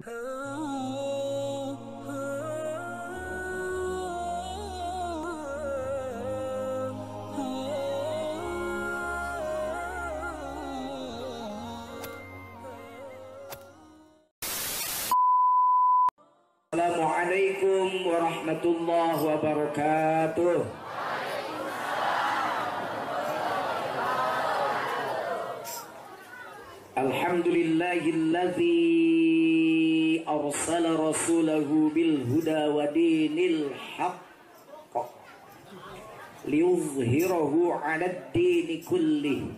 Assalamualaikum warahmatullahi wabarakatuh. Alhamdulillahilladzi arsala rasulahu bil huda wa dinil haqq liyuzhirahu 'alad dini kullih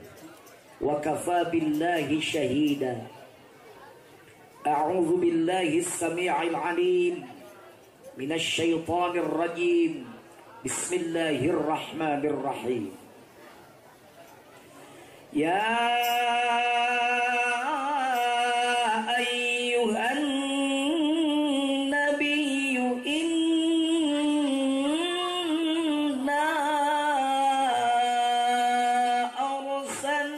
wa kafa billahi syahida. A'udzu billahi as-sami'il 'alim minasy syaithanir rajim. Bismillahirrahmanirrahim. Ya ayyuhan nabiyyu inna arsalnaka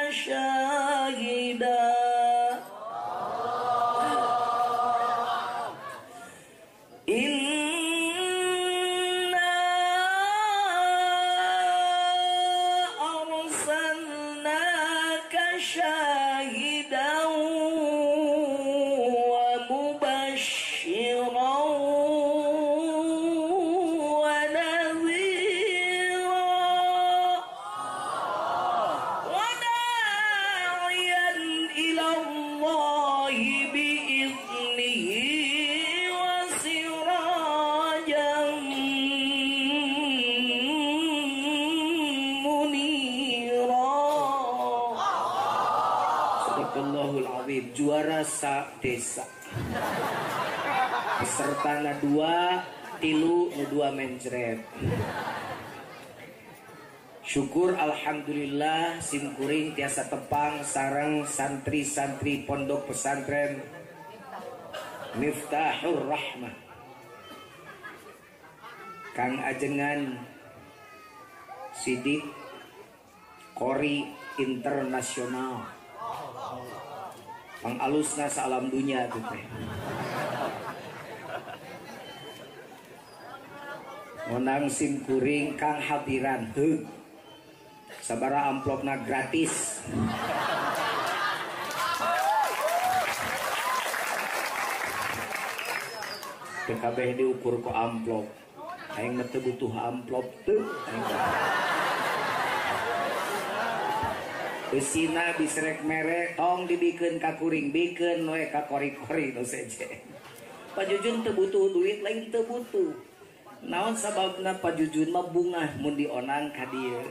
syahidan. Inna arsalnaka syahidan wa mubasysyiran wa nadhira wa da'iyan ila Allahi bi'iznihi wa sirajan munira. Sadaqallahul azim. Juara sa desa. Peserta na 2, tilu nu 2 mencret. Syukur alhamdulillah simkuring tiasa tepang sareng santri-santri pondok pesantren Miftahur Rahmah. Kang Ajengan Sidik Kori Internasional. Pangalusna sa alam dunia tuh teh. Ngonang simkuring kang hadiran heuh. Sabara amplopna gratis. Teu kabeh diukur ku amplop. Aing mah teu butuh amplop teu. Eusina bisrek mere tong dibikeun ka kuring, bikeun we ka kori-kori nu seje. Pak Jujun teu butuh duit, lain teu butuh. Naon sababna Pak Jujun mah bungah mun dionang ka dieu.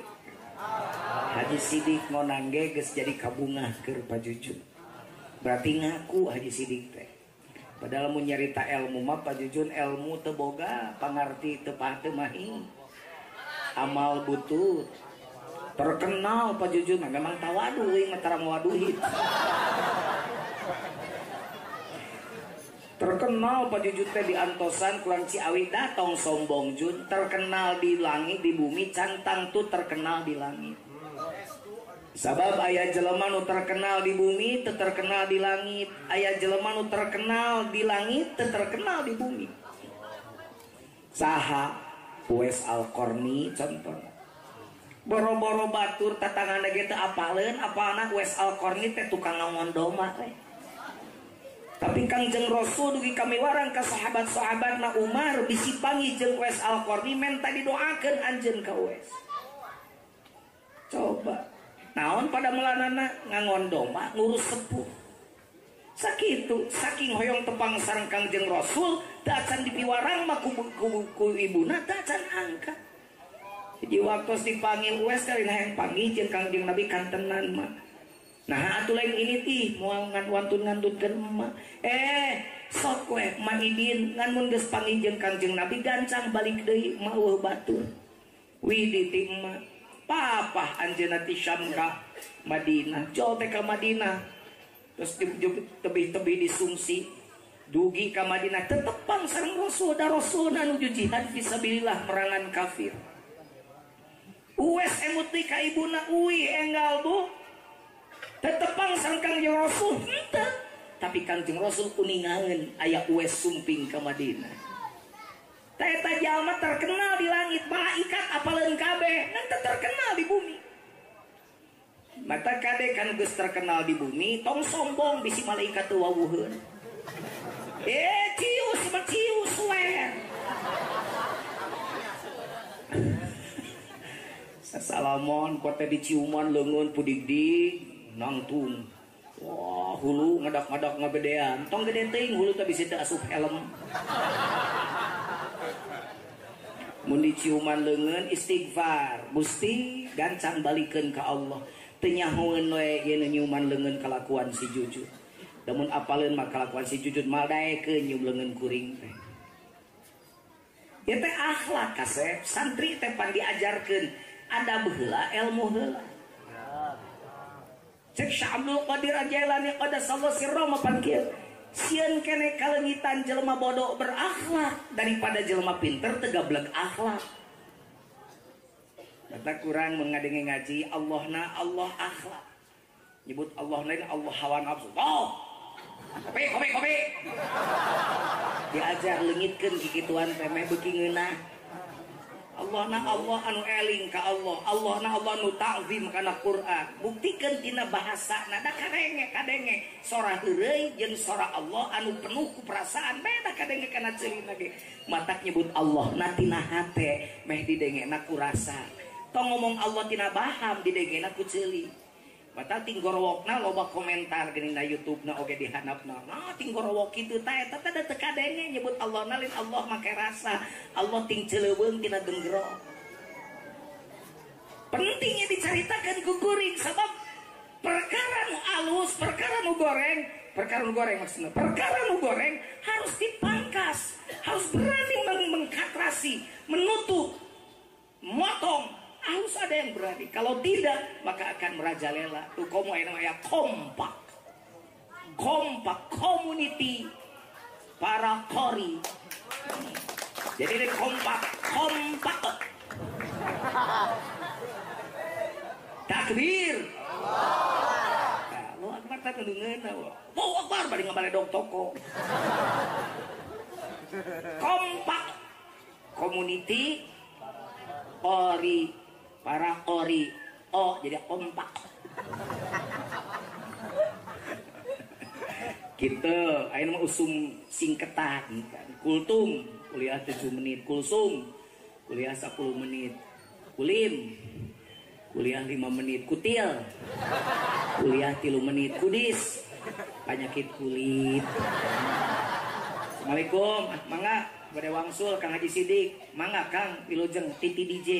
Haji Sidik ngonang ge geus jadi kabungah keur Pak Jujun. Berarti ngaku Haji Sidik teh. Padahal mun nyarita ilmu mah Pak Jujun ilmu teu boga, pangarti teu pah teu mahi. Amal butut. Terkenal Pak Jujun mah memang tawadu euy mah tarang waduhi. Terkenal Pak Jujun teh di antosan kurang Ciawi datang sombong Jun, terkenal di langit di bumi cantang tuh terkenal di langit. Sabab aya jelema nu terkenal di bumi teu terkenal di langit, aya jelema nu terkenal di langit teu terkenal di bumi. Saha Uwais Al-Qarni contohna. Boro-boro batur tatangan ge teu apaleun, apalna Uwais Al-Qarni teh tukang ngondoma we. Tapi Kangjeng Rasul dugi kami warang ka sahabat-sahabatna Umar bisi panggih jeung Uwais Al-Qarni menta didoakeun anjeun ka Uwais. Coba naon pada melanana ngangon domba ngurus sepuh. Sakitu saking hoyong tepang sareng Kangjeng Rasul teu acan dipiwarang mah ku ibuna teu acan angkat. Jadi waktu dipanggil Uwais kali hayang panggih jeung Kangjeng Nabi kantenan mah. Nah atuh lain ini tih moal ngan wantun ngandutkeun emak. Sok we maidin ngan mun geus panggih jeung Kangjeng Nabi gancang balik deui mah eueuh batur. Widi ti emak. Papah anjeunna ti Syam ka Madinah. Jol teh ka Madinah. Terus tebih-tebih disungsi dugi ka Madinah tetepang sareng Rasul da Rasulna nuju jihad fisabilillah merangan kafir. Uwais emut deui ka ibuna, uih enggal bu. Tetepang sareng Kangjeng Rasul henteu. Tapi Tapi Kangjeng Rasul uningaeun aya Uwais sumping ka Madinah. Ta eta jalma terkenal di langit, malaikat apaleun kabeh, ngan teu terkenal di bumi. Mata kade kan geus terkenal di bumi, tong sombong bisi malaikat teu wawuheun. Cius mah cius we. Sasalamon kote diciuman leungeun pudigdig nangtung. Wah, hulu ngadak-ngadak ngagedean. Tong gede teuing hulu teh bisi teu asup helm. Mun diciuman leungeun istighfar, Gusti gancang balikeun ka Allah. Teu nyahoeun we ieu nu nyiuman leungeun kalakuan si Jujud. Lamun apaleun mah kalakuan si Jujud mal daekeun nyium leungeun kuring teh. Ieu teh akhlak kasep, santri teh pan diajarkeun adab heula, ilmu heula. Cek Syekh Abdul Qadir Al-Jailani qaddasallahu sirrahu mapan kieu. Sieun kene kalengitan jelema bodoh berakhlak daripada jelema pinter teu gablek akhlak. Kata kurang mengadenge ngaji Allahna Allah akhlak. Nyebut Allah lain Allah hawa nafsu. Oh. Kopi kopi kopi. Diajar leungitkeun kikituan teh meh beuki ngeunah. Allah na Allah anu eling ka Allah, Allah na Allah anu ta'zim kana Quran. Buktikeun tina bahasana da karenge kadenge sora heureuy jeung sora Allah anu penuh ku perasaan beda kadenge kana ceulina ge. Matak nyebut Allah na tina hate meh didengena ku rasa. Tong ngomong Allah tina baham didengena ku ceuli. Mata tinggorowokna loba komentar geuning na YouTube na oge dihanapna. Nah tinggorowok kitu tah eta teh da teu kadenge nyebut Allah na lain Allah make rasa. Allah ting celeuweung tina genggerok. Pentingnya dicaritakeun ku kuring sabab perkara nu alus, perkara nu goreng, perkara nu goreng maksudna. Perkara nu goreng harus dipangkas, harus berani mengkatrasi, menutup, motong. Harus ada yang berani. Kalau tidak, maka akan merajalela. Tuh komo yang namanya kompak. Kompak community para kori. Jadi ini kompak, kompak. Takbir. Nah, lu akbar tak ngeungeun. Wow, akbar bari ngabaledog toko. Kompak community ori. Para ori, oh jadi kompak. Gitu, ayeuna mah usum singketan kan. Kultum kuliah 7 menit, kulsum kuliah 10 menit, kulim kuliah 5 menit, kutil kuliah 3 menit, kudis penyakit kulit. Assalamualaikum, mangga bade wangsul Kang Haji Sidik, mangga Kang wilujeng titi DJ.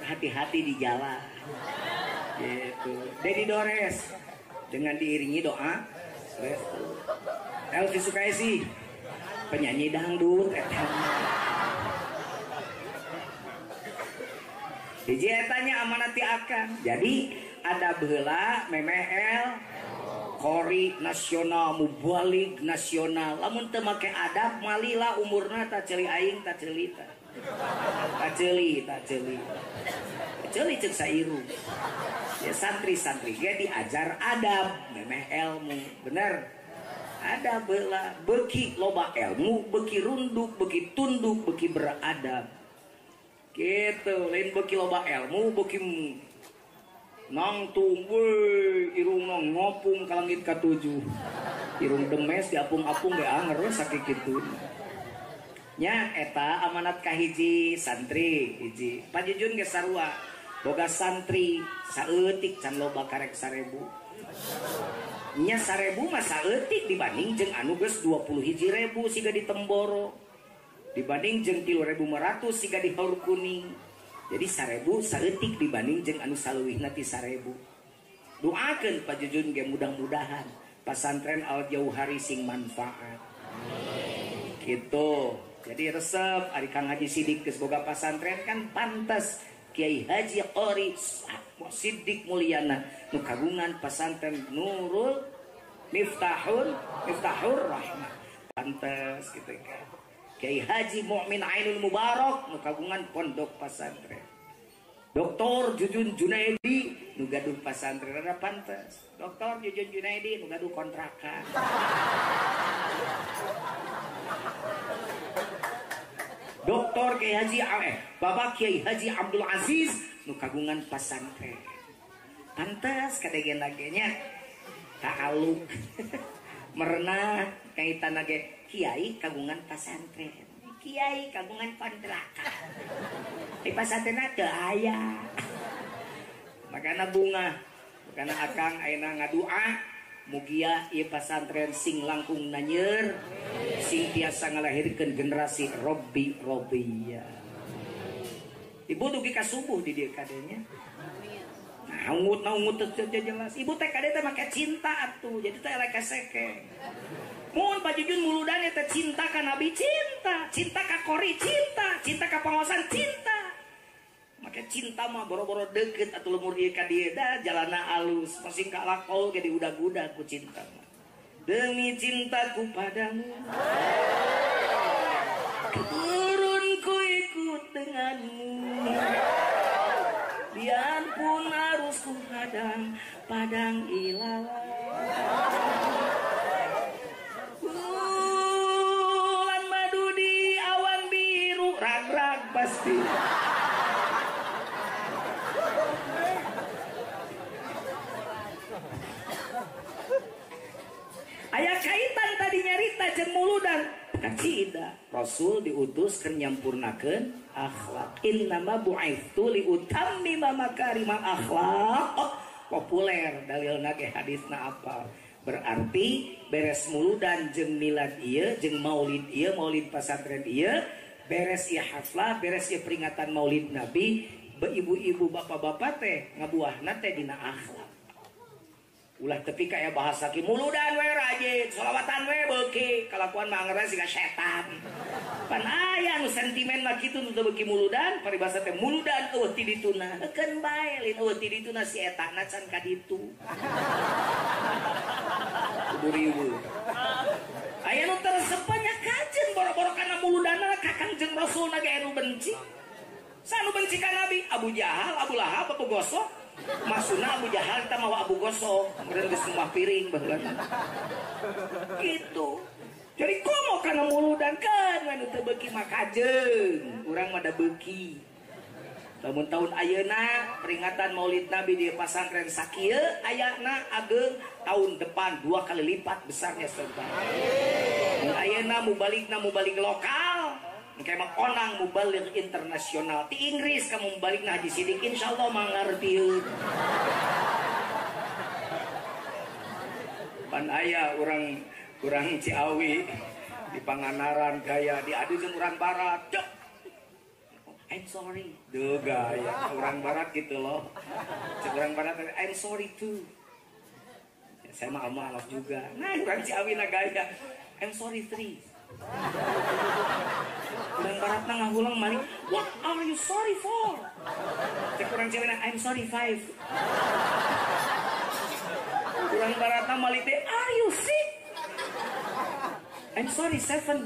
Hati-hati di jalan gitu. Dedi Dores dengan diiringi doa restu. Elvi Sukaisi penyanyi dangdut eta. Hiji etanya amanat ti akang. Jadi ada heula memeh el kori nasional mubalig nasional. Lamun teu make adab malila umurna ta ceuli aing ta ceuli ta. Tak ceuli, tak ceuli. Ceuli ceuk sairu. Ya santri-santri ge diajar adab, memeh ilmu, bener. Adab heula, beuki loba ilmu, beuki runduk, beuki tunduk, beuki beradab. Gitu, lain beuki loba ilmu, beuki nangtung we, irungna ngopung ka langit katujuh. Irung demes diapung-apung ge anger we sakitu kitu. Nya eta amanat kahiji santri hiji pajujun ge sarua boga santri saeutik can loba karek 1000 nya 1000 mah saeutik dibanding jeung anu geus 21.000 siga di Temboro dibanding jeung 3.500 siga di Haur Kuning. Jadi 1000 saeutik dibanding jeung anu saleuwihna ti 1000. Doakeun pajujun ge mudah-mudahan pasantren Al Jauhari sing manfaat. Gitu. Jadi resep ari Kang Haji Sidik geus boga pasantren kan pantas Kiai Haji Qori Sidik Mulyana nu kagungan pasantren Nurul Miftahur Rahmah. Pantas gitu kan. Kiai Haji Mukmin Ainul Mubarak nu kagungan pondok pasantren. Doktor Jujun Junaidi nu gaduh pasantren rada pantes. Doktor Jujun Junaidi nu gaduh kontrakan. Doktor Kiai Haji Bapak Kiai Haji Abdul Aziz nu kagungan pasantren. Pantes kadegen lage nya. Ta'aluk. Merenah kaitan lage kiai kagungan pasantren. Kiai kagungan kontrakan. Di pasantren teu aya. Makana bunga, makana akang ayeuna ngadua mugia ieu pasantren sing langkung nanyer, sing tiasa ngalahirkeun generasi robbi robbiyah. Ibu dugi ka subuh di dieu kadenya. Naungut naungut teu jelas. Ibu teh kade teh make cinta atuh, jadi teh elek seke. Mun Pak Jujun muludan teh cinta ka Nabi cinta, cinta ka Qori cinta, cinta ka pengawasan cinta. Make cinta mah boro-boro deket atuh lemur ieu ka dieu da jalana alus, masing ka lakol ge diudag-udag ku cinta mah. Demi cintaku padamu, turunku ikut denganmu. Biar pun harus ku hadang padang ilalang. Bulan madu di awan biru, rag-rag pasti. Aya kaitan tadi nyarita jeung muludan kacida. Rasul diutus keur nyampurnakeun akhlak. Innama bu'itsu li utammima makarimal akhlak. Oh, populer dalilna ge hadisna apa. Berarti beres muludan jeung milad ieu jeung maulid ieu, maulid pasantren ieu, beres ieu haflah, beres ieu peringatan maulid Nabi, ibu-ibu bapak-bapak teh ngabuahna teh dina akhlak. Ulah tepi kaya bahasa ki muludan we rajin, solawatan we beuki, kalakuan mah angeureun siga setan. Pan aya nu sentimen mah kitu nu teu beuki muludan, paribasa teh muludan eueuh ti dituna. Heukeun bae lain eueuh ti dituna si etana can ka ditu. Kudu riweuh. Aya nu teresep nya kajen boro-boro kana muludanna ka Kangjeng Rasulna ge anu benci. Sa nu benci ka Nabi? Abu Jahal, Abu Lahab, Abu Gosok. Maksudna Abu Jahal kita mau Abu Gosok, kemudian geus semua piring baheula. Gitu. Jadi komo kana muludan kan anu teu beuki mah kajeun, urang mah da beuki. Lamun tahun ayeuna peringatan Maulid Nabi di pasantren sakieu ayana ageng, tahun depan 2 kali lipat besarnya serta. Mun ayeuna mubaligna mubalik lokal, engke mah onang mubaligh internasional di Inggris kamu mubaligna Haji Sidik insyaallah mangartieun. Pan aya urang Ciawi di Pangandaran gaya diadu jeung urang barat. Cuk. I'm sorry. Duh gaya urang barat gitu loh. Cek urang barat I'm sorry too. Ya, saya mah maaf juga. Nah urang Ciawi na gaya I'm sorry three. Urang barat na ngahulang mali, what are you sorry for? Cek urang cewek na, I'm sorry 5. Urang barat na mali teh, are you sick? I'm sorry 7.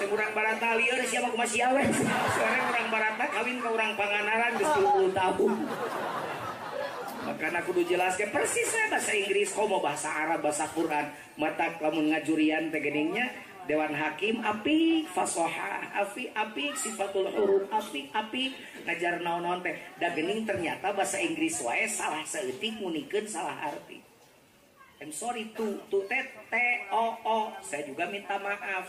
Cek urang barat na lieur siapa kumaha sia we. Sekarang urang barat na kawin ka urang Pangandaran geus 30 tahun. Makana kudu jelaskeun persis we bahasa Inggris komo bahasa Arab bahasa Quran. Mata lamun ngajurian teh geuning nya Dewan Hakim api fasoha api api sifatul huruf api api ngajar naon-naon teh da geuning ternyata bahasa Inggris wae salah saeutik munikeun salah arti. I'm sorry tu tu t T O O saya juga minta maaf.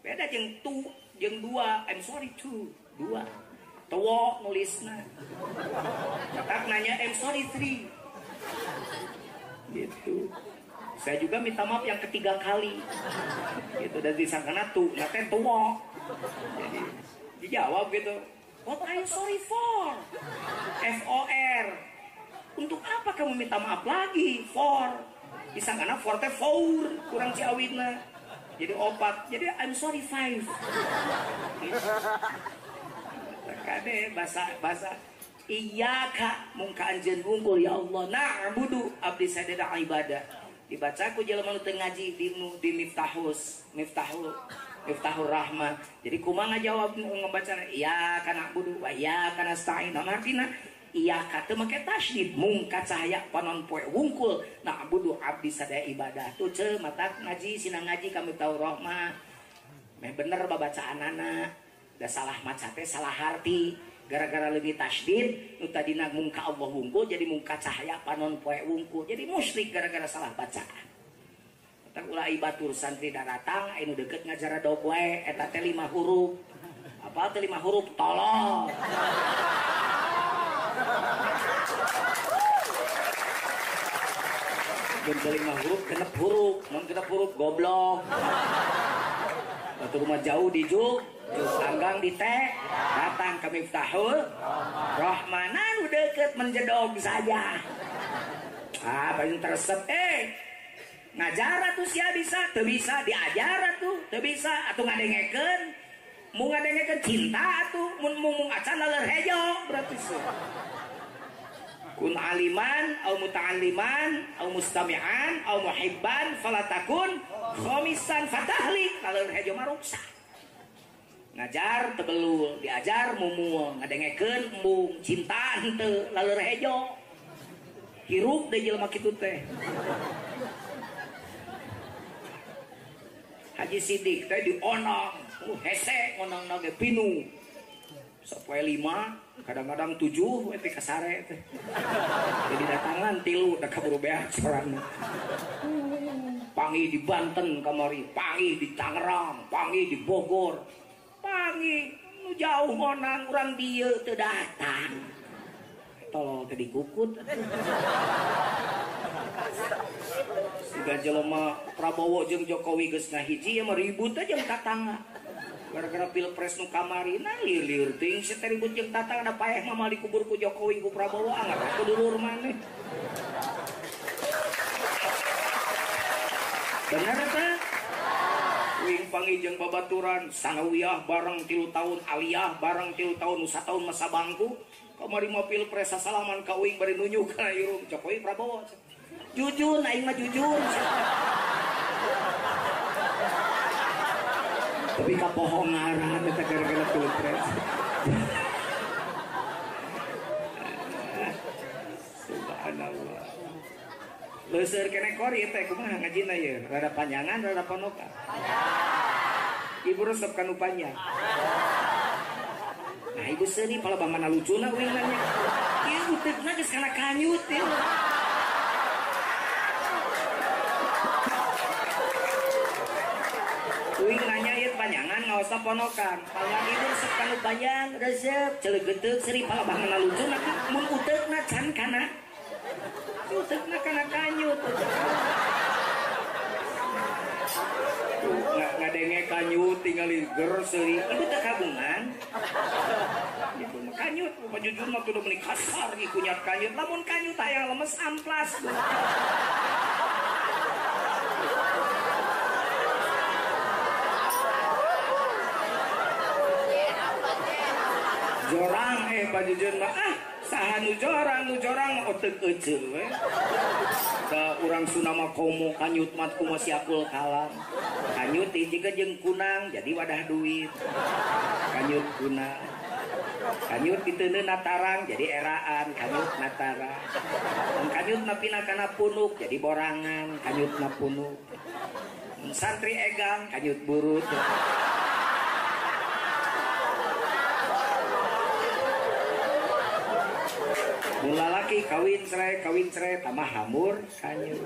Beda jeung tu jeung dua, I'm sorry tu dua. Tuwo nulisna. Tak nanya I'm sorry 3. Gitu. Saya juga minta maaf yang ketiga kali. Gitu dan disangkana tuh, nah teh tuwo. Jadi dijawab gitu. What are you sorry for? F O R. Untuk apa kamu minta maaf lagi? For. Disangkana for teh four, kurang ciawidna. Jadi opat. Jadi I'm sorry 5. Gitu. Kade bahasa iya kak mungka anjeun wungkul ya Allah na'budu abdi sadada ibadah dibaca ku jelema nu teu ngaji di miftahus miftahul Miftahur Rahmah. Jadi kumaha ngajawab ngebacana iyyaka na'budu wa iyyaka nasta'in. Naon artina? Iyyaka teu make tasydid mungka cahaya panon poe wungkul na'budu abdi sadaya ibadah. Tuh ceu matak ngaji sina ngaji ka Miftahur Rahmah. Meh bener babacaanana. Da salah maca teh salah harti. Gara-gara lebih tasydid nu tadina mungka Allah wungkul jadi mungka cahaya panon poe wungkul. Jadi musyrik gara-gara salah bacaan. Tah ulah batur santri daratang anu deket ngajaradog wae eta teh 5 huruf. Apa teh 5 huruf? Tolong. Mun 5 huruf genep huruf, mun genep huruf goblok. Batur rumah jauh di juk, juk anggang di teh, datang ke Miftahul Rahmanan deket menjedog saja. Ah, paling teresep ngajar atuh sia bisa, teu bisa diajar atuh, teu bisa atuh ngadengekeun. Mun ngadengekeun cinta atuh, mun mung acan laleur hejo berarti sih. Kun aliman au muta'alliman au mustami'an au muhibban fala takun khamisan fatahlik laleur hejo mah ruksa. Ngajar tebelul, diajar mumul, ngadengekeun embung, cinta henteu laleur hejo. Hirup deui jelema kitu teh. Haji Sidik teh dionang, hese ngonangna ge pinu. Sapoe 5, kadang-kadang 7 we teh kasare teh. Jadi datangan 3 da kaburu beak sorana. Panggih di Banten kamari, panggih di Tangerang, panggih di Bogor. Panggih nu jauh ngonang urang dieu teu datang. Tolol teh dikukut. Siga jelema Prabowo jeung Jokowi geus ngahiji ya mah ribut aja jeung tatangga. Gara-gara pilpres nu kamari nah lieur-lieur teuing sia teh ribut jeung tatangga da paeh mah moal dikubur ku Jokowi ku Prabowo anggap ku dulur maneh. Bener teh? Uing panggih jeung babaturan sanawiyah bareng 3 tahun, aliyah bareng 3 tahun, nu sataun masa bangku. Kamari mah pilpres sasalaman ka uing bari nunjuk kana irung Jokowi Prabowo. Jujur, aing mah jujur. Tapi kapohongaran eta gara-gara pilpres. Subhanallah. Leuseur keneh kori teh kumaha ngajina ieu? Rada panjangan, rada ponokan. Ibu resep kanu panjang. Nah, ibu seuri palebah mana lucuna uing nanya. Ieu uteukna geus kana kanyut ieu. Uing nanya ieu panjangan ngaosna ponokan. Panjang ibu resep kanu panjang, resep celegeteuk seuri palebah mana lucuna mun uteukna can kana. Uteukna kana kanyut. Ngadenge kanyut tingali ger seuri. Ibu teh kabungan. Ibu mah kanyut, jujur mah kudu meuni kasar ge kunyat kanyut. Lamun kanyut hayang lemes amplas. Jorang pajujur mah ah saha nu jorang oteuk euceu we. Da urang Sunda mah komo kanyut mah kumaha siakul kalam. Kanyut hiji jeung kunang jadi wadah duit. Kanyut kunang. Kanyut diteuneu natarang jadi eraan kanyut natarang. Mun kanyut napina kana punuk jadi borangan kanyut na punuk. Mun santri egang kanyut burut. Mun lalaki kawin cerai tambah hamur kanyut.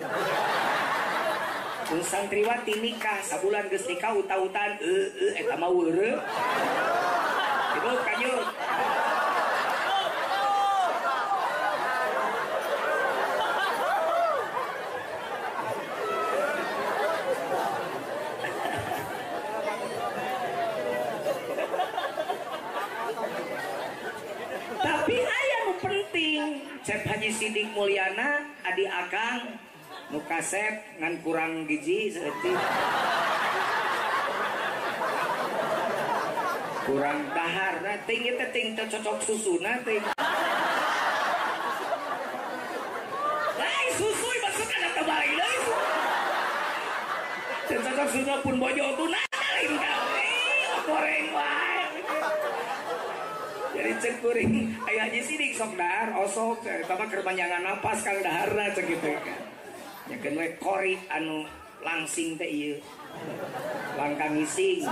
Mun santriwati nikah sabulan geus nikah uta-utaan eta mah weureuh. Ibu kanyut. Tapi aya nu penting, Cep Haji Sidik Mulyana adi akang nu kasep ngan kurang gizi saeutik. Kurang dahar na ting ieu teh ting teu cocok susuna ting. Lain susu maksud ada teu balik deui. Teu cocok susuna pun bojo tuh nah lain ka. Cek kuring aya Haji Sidik sok dahar osok eta mah keur panjangan napas kang daharna cek kitu kan. Nyakeun we qori anu langsing teh ieu. Langkah ngising.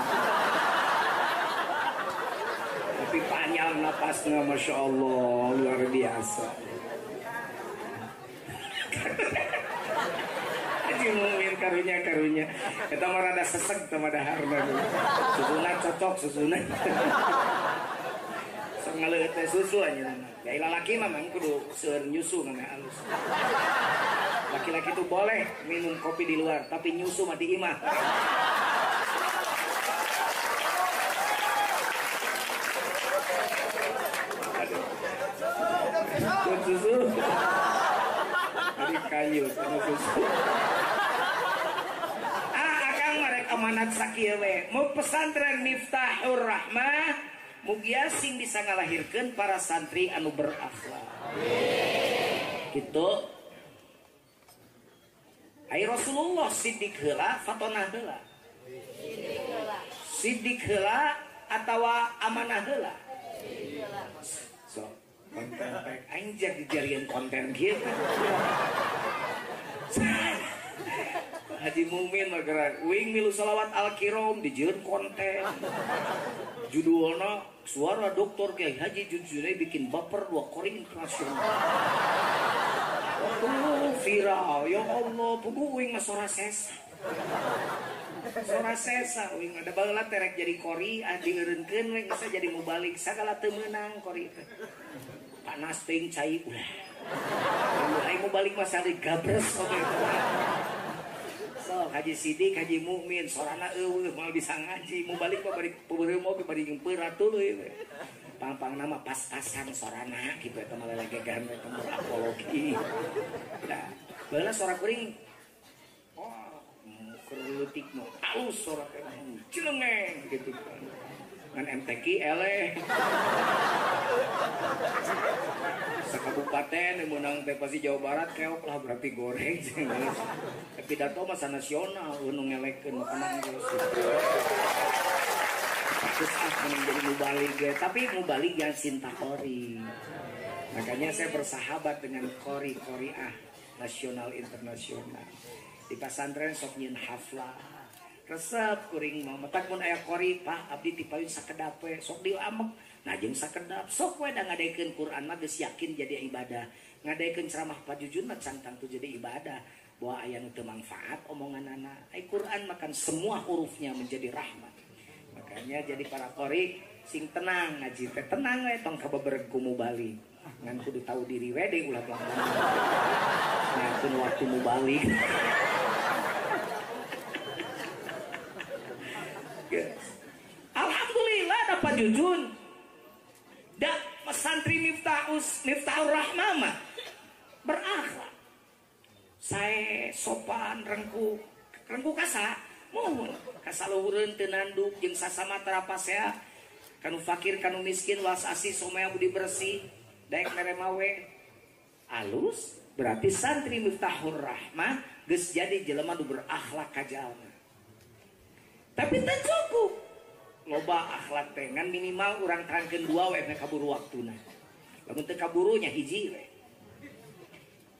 Tapi panjang napasnya Masya Allah luar biasa. Haji Mumin karunya eta mah rada seseg teh mah daharna. Susuna cocok susuna. Sok ngaleueut teh susu anjeunna. Ya lalaki mah mang kudu seueur nyusu mah halus. Laki-laki itu boleh minum kopi di luar, tapi nyusu mah di imah. Aduh. Susu. Jadi kayu sama susu. Ah, akang marek amanat sakieu we. Mau pesantren Miftahur Rahmah, mugia sing bisa ngalahirkeun para santri anu berakhlak. Gitu. Ai Rasulullah siddiq heula fatonah heula. Siddiq heula atawa amanah heula. So, konten pek aing jadi jarian konten kieu. Haji Mumin mah gerak uing milu selawat al-kirom dijieun konten. Judulna suara dokter Kiai Haji Jujure bikin baper dua qori internasional. Oh, viral, ya Allah, puguh uing mah sora sesa. Sora sesa uing ada baheula terek jadi qori ah dieureunkeun we geus jadi mubalik sagala teu meunang qori teh. Panas teuing cai ulah. Lamun aing mubalik mah sari gabres oge. Sok Haji Sidik, Haji Mukmin sorana eueuh moal bisa ngaji, mubalik mah bari peureum oge bari jeung peurat tuluy we. Pang-pang nama pas-pasan sorana gitu eta mah lelegegan eta mah apologi. Nah, baheula sora kuring oh keur leutik mah alus sora teh cilengeng gitu kan. Ngan MTQ eleh. Sakabupaten meunang teh pasti Jawa Barat keok lah berarti goreng. Tapi pidato masa nasional nu ngelekeun menang geus. Terus ah menjadi mubalik ya. Tapi mubalik yang cinta qori. Makanya saya bersahabat dengan qori qoriah nasional internasional. Di pesantren sok nyieun haflah. Resep kuring mah matak mun aya qori Pak abdi ti payun sakedap we sok diamek. Nah jeung sakedap sok we da ngadaekeun Quran mah geus yakin jadi ibadah. Ngadaekeun ceramah pajujun mah can tangtu jadi ibadah. Bahwa aya nu teu manfaat omonganana. Ai Quran makan semua hurufnya menjadi rahmat. Makanya jadi para qori sing tenang ngaji teh tenang we tong kabebereg ku mubalik. Ngan kudu tahu diri we deui ulah pelan-pelan. Ngakeun waktu mubalik. Yes. Alhamdulillah dapat jujun. Da santri Miftahur Rahmah mah berakhlak. Sae sopan rengku rengku kasa mohon kasaluhureun teu nanduk jeung sasama tarapasea kanu fakir kanu miskin was asih somea budi bersih daek mere mawe alus berarti santri Miftahur Rahmah geus jadi jelema nu berakhlak ka jalma. Tapi teu cukup loba akhlak teh ngan minimal urang terangkeun dua we kaburu waktuna. Lamun teu kaburu nya hiji we.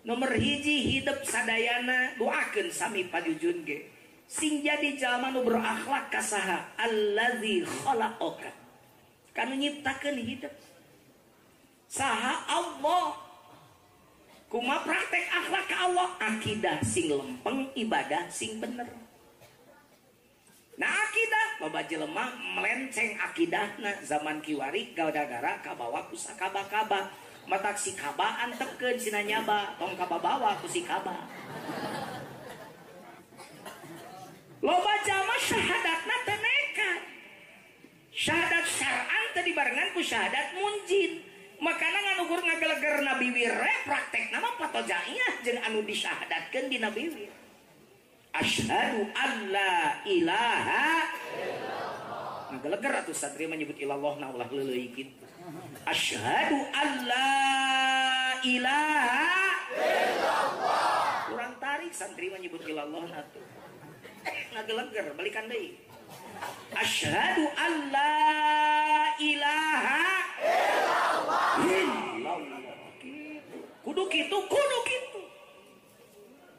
Nomor hiji hidup sadayana doakeun sami pajujun ge. Sing jadi jalma nu berakhlak ka saha? Allazi khalaqaka. Kanu nyiptakeun hidup. Saha Allah. Kumaha praktek akhlak ka Allah? Akidah sing lempeng, ibadah sing bener. Nah akidah loba jelema melenceng akidahna zaman kiwari gara-gara kabawa ku sakaba-kaba. Matak si kaba antepkeun sina nyaba tong kababawa ku si kaba. Loba jalma syahadatna teu nekat. Syahadat syar'an teu dibarengan ku syahadat munjid. Makana ngan ukur ngageleger Nabi wir praktekna mah patojaiyah jeung anu disyahadatkeun dina biwir. Asyhadu alla ilaha illallah. Ngageleger atuh satria menyebut ilallah na ulah leuleuy kitu. Asyhadu alla ilaha illallah. Kurang tarik santri menyebut ilallah na atuh. Ngageleger balikan deui. Asyhadu alla ilaha illallah. Illallah. Kudu kitu, kudu kitu.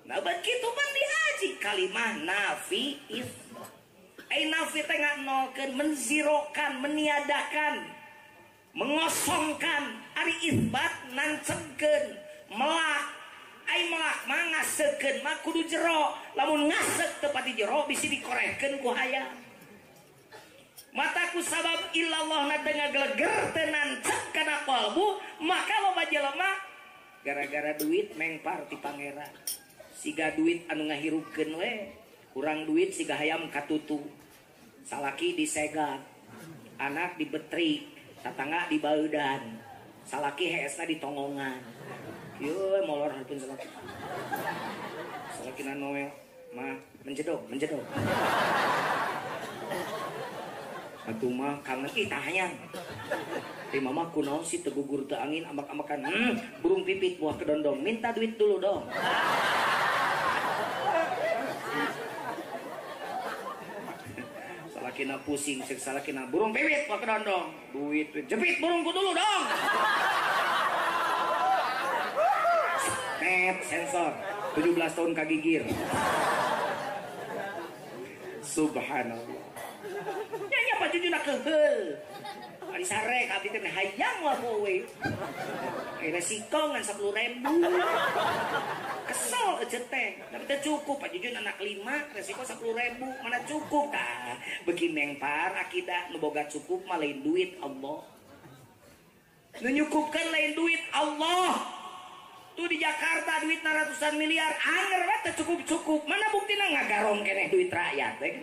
Nah bet kitu pan diaji kalimah nafi isbat. Ai nafi teh nganolkeun, menzirokan, meniadakan, mengosongkan. Ari isbat nancebkeun, melak. Ai melak mah ngasekeun mah kudu jero. Lamun ngasek teu pati jero bisi dikorehkeun ku hayam. Mataku sabab illallah na teu ngageleger teu nancep kana qalbu, maka loba jelema gara-gara duit mengpar ti pangeran. Siga duit anu ngahirupkeun we, kurang duit siga hayam katutu. Salaki disegat, anak dibetrik, tatangga dibaudan, salaki heesna ditongongan. Yeuh molor hareupeun salaki. Salakina Noel mah menjedog, menjedog. Atuh mah kangen ih tahayang. Teh mama kunaon sih teu gugur teu angin ambak-ambakan. Burung pipit buah kedondong, minta duit dulu dong. Salakina pusing, cek salakina burung pipit buah kedondong, duit, duit jepit burungku dulu dong. Net sensor 17 tahun kagigir. Subhanallah. Nya Pak Jujuna keheul. Ari sare ka abdi teh hayang wa poe. Resiko ngan 10.000. Kesel aja teh. Tapi teh cukup Pak Jujun anak 5, resiko 10.000, mana cukup tah. Beuki mengpar akidah nu boga cukup mah lain duit Allah. Nu nyukupkeun lain duit Allah. Tuh di Jakarta duit ratusan miliar, anger we teh cukup-cukup. Mana buktina ngagarong keneh duit rakyat teh.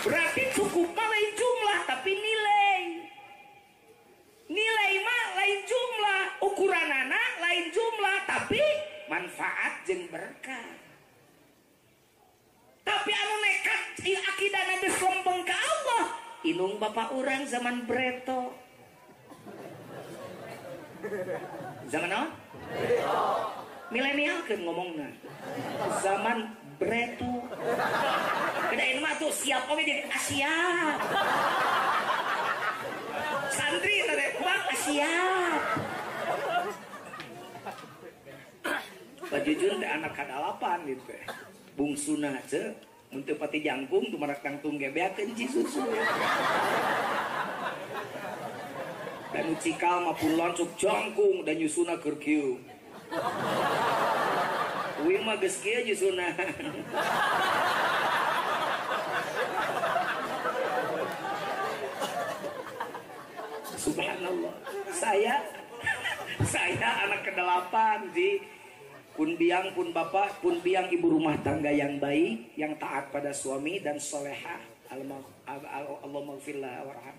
Berarti cukup mah lain jumlah tapi nilai. Nilai mah lain jumlah, ukuranana lain jumlah tapi manfaat jeung berkah. Tapi anu nekat ieu akidahna geus lempeng ka Allah. Inung bapak urang zaman breto. Zaman apa? Breto. Milenial kan ngomongna. Zaman breto. Kedain mah tuh siap oge jadi Asia. Santri teh bang Asia. Pak Jujun teh anak kadalapan gitu teh. Bungsuna ce mun teu pati jangkung tumarak tangtung ge beakeun ci susu. Dan cikal mah pun loncuk jangkung dan nyusuna keur kieu. Uing mah geus kieu nyusuna. Subhanallah. Saya anak ke-8 di pun biang pun bapak pun biang ibu rumah tangga yang baik, yang taat pada suami dan solehah. Allah maghfirlah warham.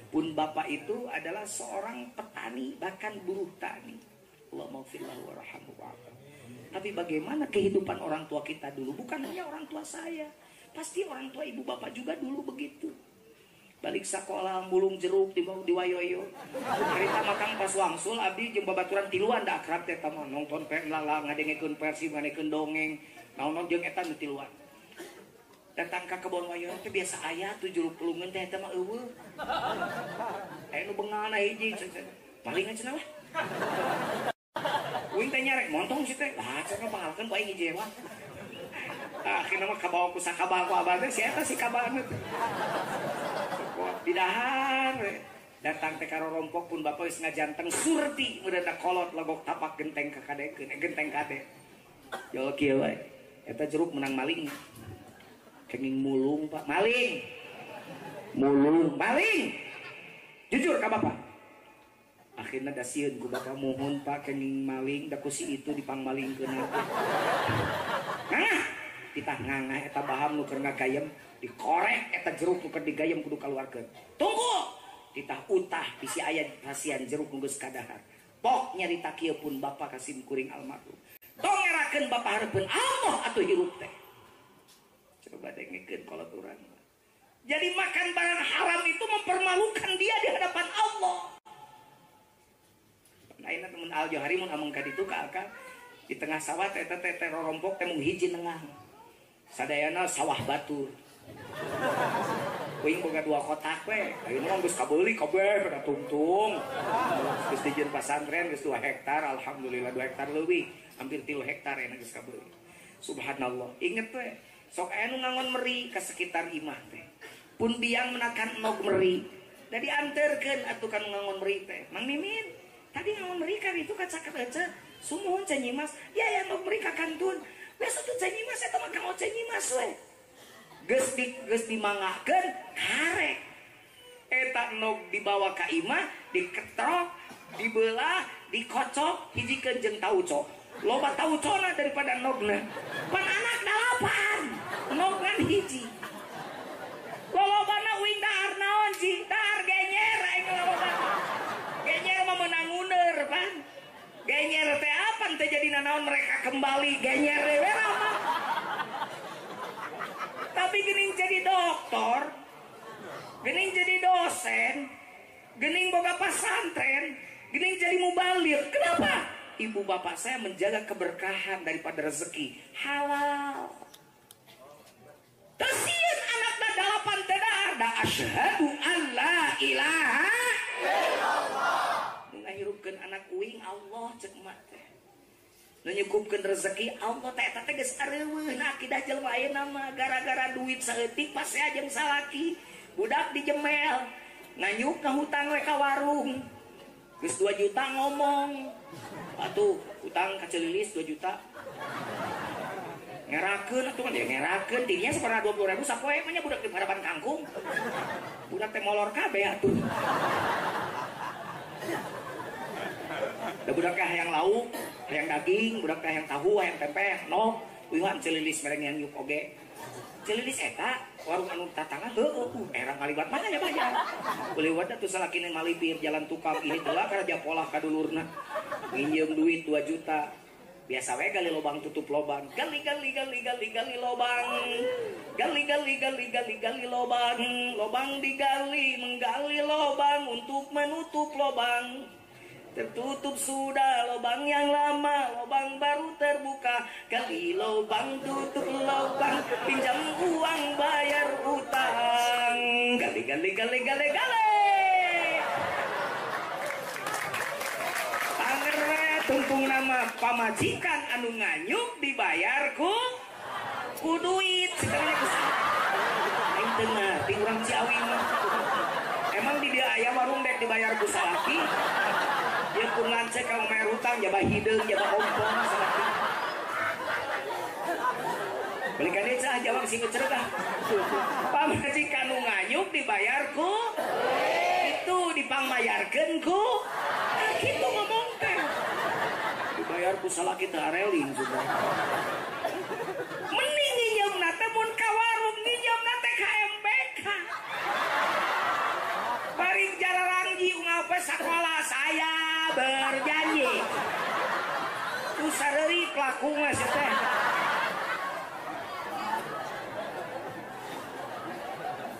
Pun bapak itu adalah seorang petani, bahkan buruh tani. Allah maghfirlah warhamhu. Tapi bagaimana kehidupan orang tua kita dulu? Bukan hanya orang tua saya, pasti orang tua ibu bapak juga dulu begitu. Balik sekolah mulung jeruk di wayoyo. Harita makan pas wangsul abdi jeung babaturan tiluan da akrab teh tah nonton lala ngadengekeun versi ngadengekeun dongeng. Naon jeung eta nu tiluan. Datang ka kebon wayoyo teh biasa aya tuh jeruk pelungeun teh eta mah eueuh. Aya nu bengalna hiji palingan cenah lah. Uing teh nyarek montong si teh. Lah cenah pahalkeun ku aing hiji mah. Akhirna mah kabawa ku sakabah ku abah teh si eta si kabahna teh. Didahar datang teh karompok pun bapak geus ngajanteng surti meureunna kolot legok tapak genteng ka kadekeun genteng kade. Jol kieu we. Eta jeruk menang maling. Kenging mulung Pak, maling. Mulung, maling. Jujur ka bapak. Akhirna da sieun ku bapak mohon Pak kenging maling da ku si itu dipangmalingkeun. Ngangah. Titah ngangah eta baham nu keur ngagayem dikorek eta jeruk nu keur digayem kudu kaluarkeun. Tunggu. Titah utah bisi aya pasian jeruk nu geus kadahar. Pok nyarita kieu pun bapak kasim kuring almarhum. Tong ngerakeun bapak hareupeun Allah atuh hirup teh. Coba dengekeun kolot urang. Jadi makan barang haram itu mempermalukan dia di hadapan Allah. Ayeuna mun Al Johari mun ameng ka ditu ka akal di tengah sawah teh teh teh rorompok teh mung hiji nengah. Sadayana sawah batur. Uing boga 2 kotak we. Ayeuna mah geus kabeuli kabeh pada tungtung. Geus dijieun pasantren geus 2 hektar, alhamdulillah 2 hektar leuwih, hampir 3 hektar enak geus kabeuli. Subhanallah. Inget we, sok aya nu ngangon meri ka sekitar imah teh. Pun biang menakan nog meri. Da dianterkeun atuh ka nu ngangon meri teh. Mang Mimin, tadi ngangon meri ka ditu ka caket ece. Sumuhun Ceu Nyimas, ya ya nog meri ka kantun. Geus atuh Ceu Nyimas eta mah kanggo Ceu Nyimas we. Geus dimangakeun karek. Eta nog dibawa ka imah, diketrok, dibelah, dikocok, hijikeun jeung tauco. Loba taucona daripada nogna. Pan anak 8, nog ngan hiji. Lolobana uing dahar naon ji? Dahar genyer aing lolobana. Genyer mah meunang ngundeur pan. Genyer teh apa teh jadi nanaon mereka kembali genyer we mah. Tapi gening jadi doktor, gening jadi dosen, gening boga pasantren, gening jadi mubaligh. Kenapa? Ibu bapak saya menjaga keberkahan daripada rezeki halal. Tesieun anakna 8 teh dahar da asyhadu alla ilaha illallah. Nu ngahirupkeun anak uing Allah ceuk emak teh. Nu nyukupkeun rezeki Allah teh eta teh geus areuweuh na akidah jelema ayeuna mah gara-gara duit saeutik pasea jeung salaki. Budak dijemel, nganyuk ngahutang we ka warung. Geus 2 juta ngomong. Atuh utang ka Celilis 2 juta. Ngerakeun atuh kan ya ngerakeun dirinya saparaha 20.000 sapoe mah nya budak di harapan kangkung. Budak teh molor kabeh atuh. Da budak teh hayang lauk, hayang daging, budak teh hayang tahu, hayang tempe, hayang nog. Uihan Celilis mereng yang nyuk oge. Celilis eta warung anu tatangga heueuh era ngaliwat mana ya bayar. Liwat atuh salakina malipir jalan tukang ini telah karaja polah ka dulurna. Nginjeum duit 2 juta. Biasa we gali lobang tutup lobang. Gali gali gali gali gali lobang. Gali gali gali gali gali lobang. Lobang digali menggali lobang untuk menutup lobang. Tertutup sudah lobang yang lama, lobang baru terbuka. Gali lobang tutup lobang, pinjam uang bayar utang. Gali gali gali gali gali. Pangere tungtung nama pamajikan anu nganyuk dibayar ku duit. Aing teu ngarti urang Ciawi mah. Emang di dia aya warung dek dibayar ku salaki? Dia pun lancek kalau bayar hutang, jabah hideung, jabah ompong, salaki. Belikan dia cah, jawab sing ngecerek ah. Pamajikan nu nganyuk dibayar ku, itu dipangmayarkeun ku. Nah, kitu ngomong teh. Dibayar ku salaki teu areling sudah. Mending nginjeumna teh mun ka warung nginjeumna teh ka MBK. Paring jalarangji unggal poe sakola saya berjanji. Usareuri pelakuna si teh.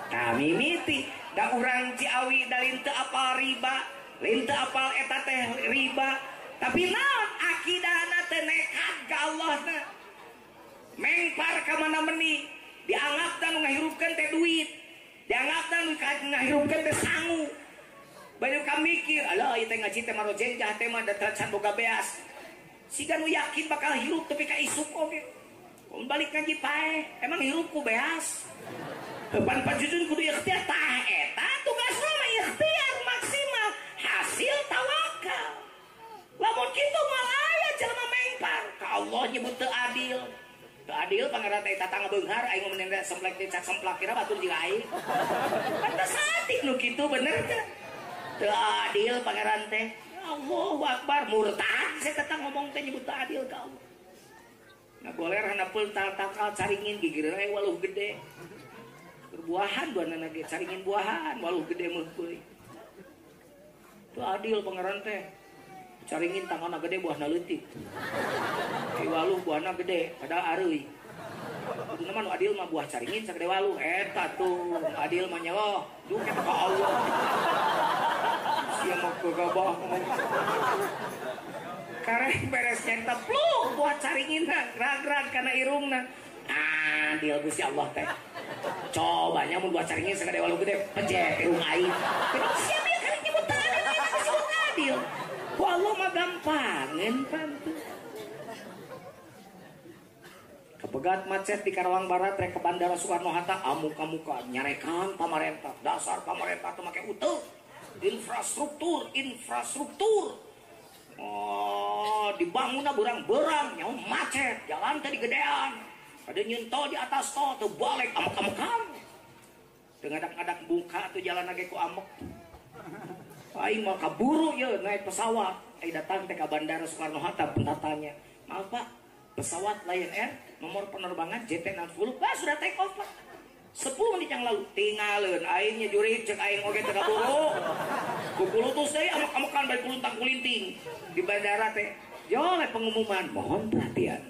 Kami mimiti da urang Ciawi da lin teu apal riba, lin teu apal eta teh riba. Tapi naon akidahna teh nekat ka Allah na. Mengpar ka mana meni, dianggapna nu ngahirupkeun teh duit. Dianggapna nu ngahirupkeun teh sangu. Banyak kami mikir, alah ieu teh ngaji teh marojenjah teh mah da can boga beas. Siga nu yakin bakal hirup tapi ka isuk oge. Mun balik ngaji paeh, emang hirup ku beas. Pan pajujun kudu ikhtiar tah eta tugasna mah ikhtiar maksimal, hasil tawakal. Lamun kitu moal aya jelema mengpar, ka Allah nyebut teu adil. Teu adil pangeran teh tatangga beunghar aing mah mending semplek teh cak semplak kira batur jeung aing. Pantes saeutik nu kitu bener teh. Teu adil pangeran teh. Allahu Akbar murtad saya tetang ngomong teh nyebut teu adil ka Allah. Ngagoler hanapul takal caringin gigireun we waluh gede. Berbuahan duanana ge caringin buahan waluh gede meuh beuy. Teu adil pangeran teh. Caringin tanganna gede buahna leutik. Ki waluh buahna gede padahal areuy. Kuduna mah nu adil mah buah caringin sagede waluh eta tuh nu adil mah nyeloh duh eta ka Allah. Sia mah gegabah ngomong. Karek beres nyenta pluk buah caringinna rag-rag kana irungna. Adil Gusti Allah teh. Coba nya mun buah caringin sagede walu gede pejet irung aing. Jadi siap ya karek nyebut teu adil, disebut adil. Ku Allah mah gampangeun pantu. Kepegat macet di Karawang Barat rek ke Bandara Soekarno Hatta amuka-muka nyarekan pamarentah, dasar pamarentah teu make uteuh. Infrastruktur, infrastruktur. Oh, dibangunna berang-berang nyaho macet, jalan teh digedean. Ada nyeun tol di atas tol teu balik amek-amekan. Teu ngadak-ngadak buka tuh jalan ge ku amek. Aing mah kaburu ye naik pesawat. Aing datang teh ka Bandara Soekarno Hatta pentatanya. Maaf Pak, pesawat Lion Air nomor penerbangan JT60 wah sudah take off Pak. 10 menit yang lalu tinggalin aingnya jurig cek aing oge teu kaburu. Kukulutus deui amek-amekan bari kuluntang kulinting di bandara teh. Jole pengumuman, mohon perhatian.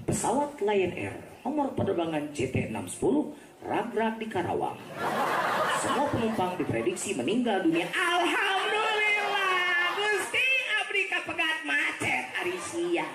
Pesawat Lion Air nomor penerbangan JT610 ragrak di Karawang. Semua penumpang diprediksi meninggal dunia. Alhamdulillah, Gusti abdi kapegat macet ari sia.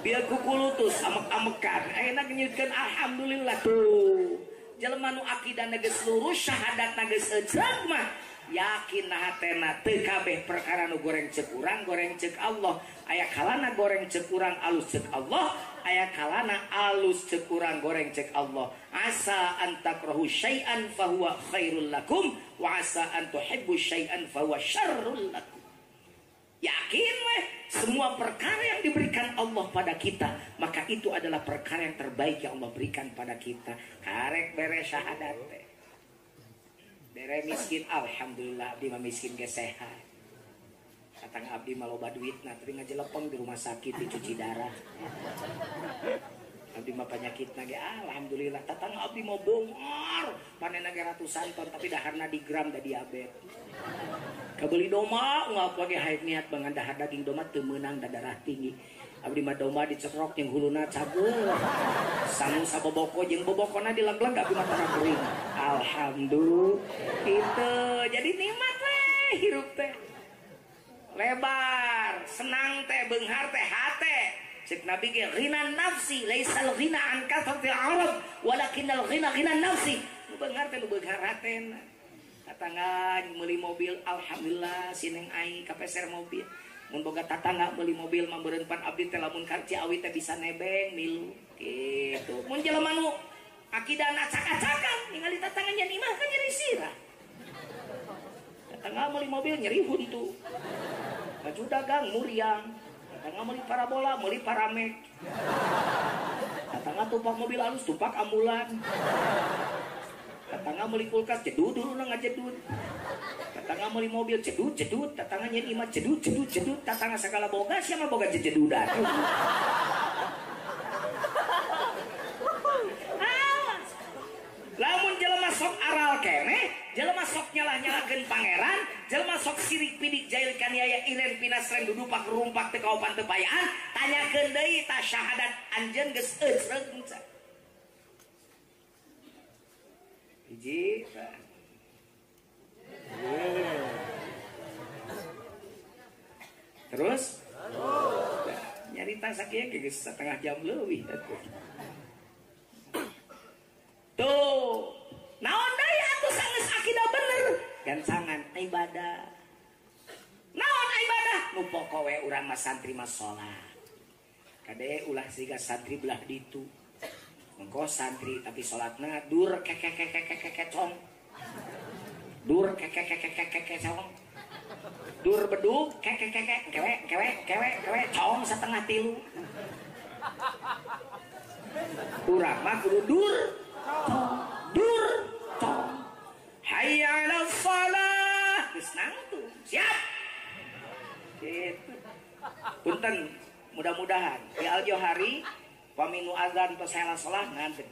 Biar kukulutus amek-amekan ayeuna nyieutkeun alhamdulillah tuh. Jelema nu akidahna geus lurus, syahadatna geus eceuk mah yakin na hatena teu kabeh perkara nu goreng ceuk urang goreng ceuk Allah. Aya kalana goreng ceuk urang alus ceuk Allah, aya kalana alus ceuk urang goreng ceuk Allah. Asa an takrahu syai'an fahuwa khairul lakum wa asa an tuhibbu syai'an fahuwa syarrul lakum. Yakin weh, semua perkara yang diberikan Allah pada kita, maka itu adalah perkara yang terbaik yang Allah berikan pada kita. Karek bere syahadat teh. Bere miskin, alhamdulillah abdi mah miskin ge sehat. Katang abdi mah loba duitna tapi ngajelepeng di rumah sakit dicuci darah. Abdi mah penyakitna ge alhamdulillah. Tatang abdi mah bongor, panenna ge ratusan ton tapi daharna di gram da diabetes. Kabeli domba unggal poe ge haek niat bangan dahar daging domba teu meunang da darah tinggi. Abdi mah domba dicekrok jeung huluna cageur. Sangu saboboko jeung bobokona dilegleg abdi mah tara kering. Alhamdulillah. Itu jadi nikmat we hirup teh. Lebar, senang teh, beunghar teh hate. Cek Nabi ge ghina nafsi laisal ghina an kathratil arab walakinnal ghina ghina nafsi. Nu beunghar teh nu beunghar hatena. Tatangga meuli mobil, alhamdulillah sineng aing kapeser mobil. Mun boga tatangga meuli mobil mah beureun pan abdi teh lamun ka Ciawi teh bisa nebeng milu kitu. Mun jelema nu akidahna acak-acakan ningali tatangga nyen imah kan nyeri sirah. Tatangga meuli mobil nyeri huntu. Baju dagang muriang. Tatangga meuli parabola, meuli paramek. Tatangga tumpak mobil alus, tumpak ambulan. Tatangga meuli kulkas jedud dulu na ngajedud. Tatangga meuli mobil jedud jedud, tatangga nyen imah jedud jedud jedud, tatangga sagala boga sia mah boga jejedudan. Lamun jelema sok aral keneh, jelema sok nyalah-nyalahkeun pangeran, jelema sok sirik pidik jail kaniaya iren pinasren dudupak rumpak teu kaopan teu payaan, tanyakeun deui ta syahadat anjeun geus eureun. Hiji. Terus? Nyarita sakieu geus setengah jam leuwih atuh. Tuh, naon deui atuh sanggeus akidah bener, gancangan ibadah. Naon ibadah? Nu pokok we urang mah santri mah salat. Kade ulah siga santri belah ditu. Engko santri tapi salatna dur kekekekekekekecong. Dur kekekekekekecong. Dur bedug kekekekek kewe kewe kewe kewe cong setengah tilu. Urang mah kudu dur dur cong. Hayya 'alas shalah. Geus nangtung. Siap. Gitu. Punten, mudah-mudahan di Al-Johari paminu azan tos salah salah ngadeg.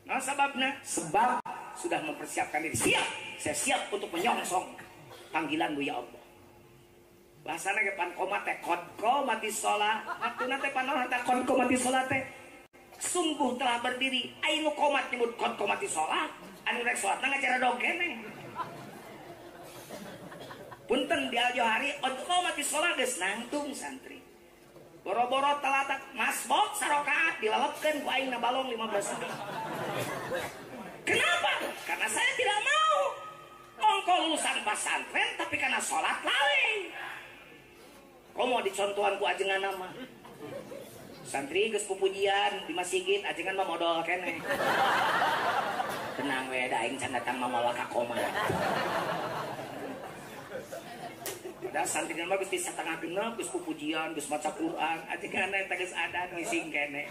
Nah sebabna? Sebab sudah mempersiapkan diri. Siap, saya siap untuk menyongsong panggilanmu ya Allah. Bahasana ge pan komat teh qad qomati shalah. Aktuna teh pan naon teh qad qomati shalah teh. Sungguh telah berdiri. Ai nu komat nyebut qad qomati shalah, anu rek salatna ngajaradog keneh. Punten di Al-Johari qad qomati shalah geus nangtung santri. Boro-boro telatak masbok sarokaat dilelepkeun ku aing na balong 15 menit. Kenapa? Karena saya tidak mau ongko lulusan pesantren tapi karena sholat lalai. Komo dicontohan ku ajengan nama. Santri geus pupujian di masjid ajengan mah modol keneh. Tenang we da aing can datang mah mawa ka koma. Padahal santri mah geus di satengah genep geus pupujian, geus maca Quran, ajengan eta geus adan ngising keneh.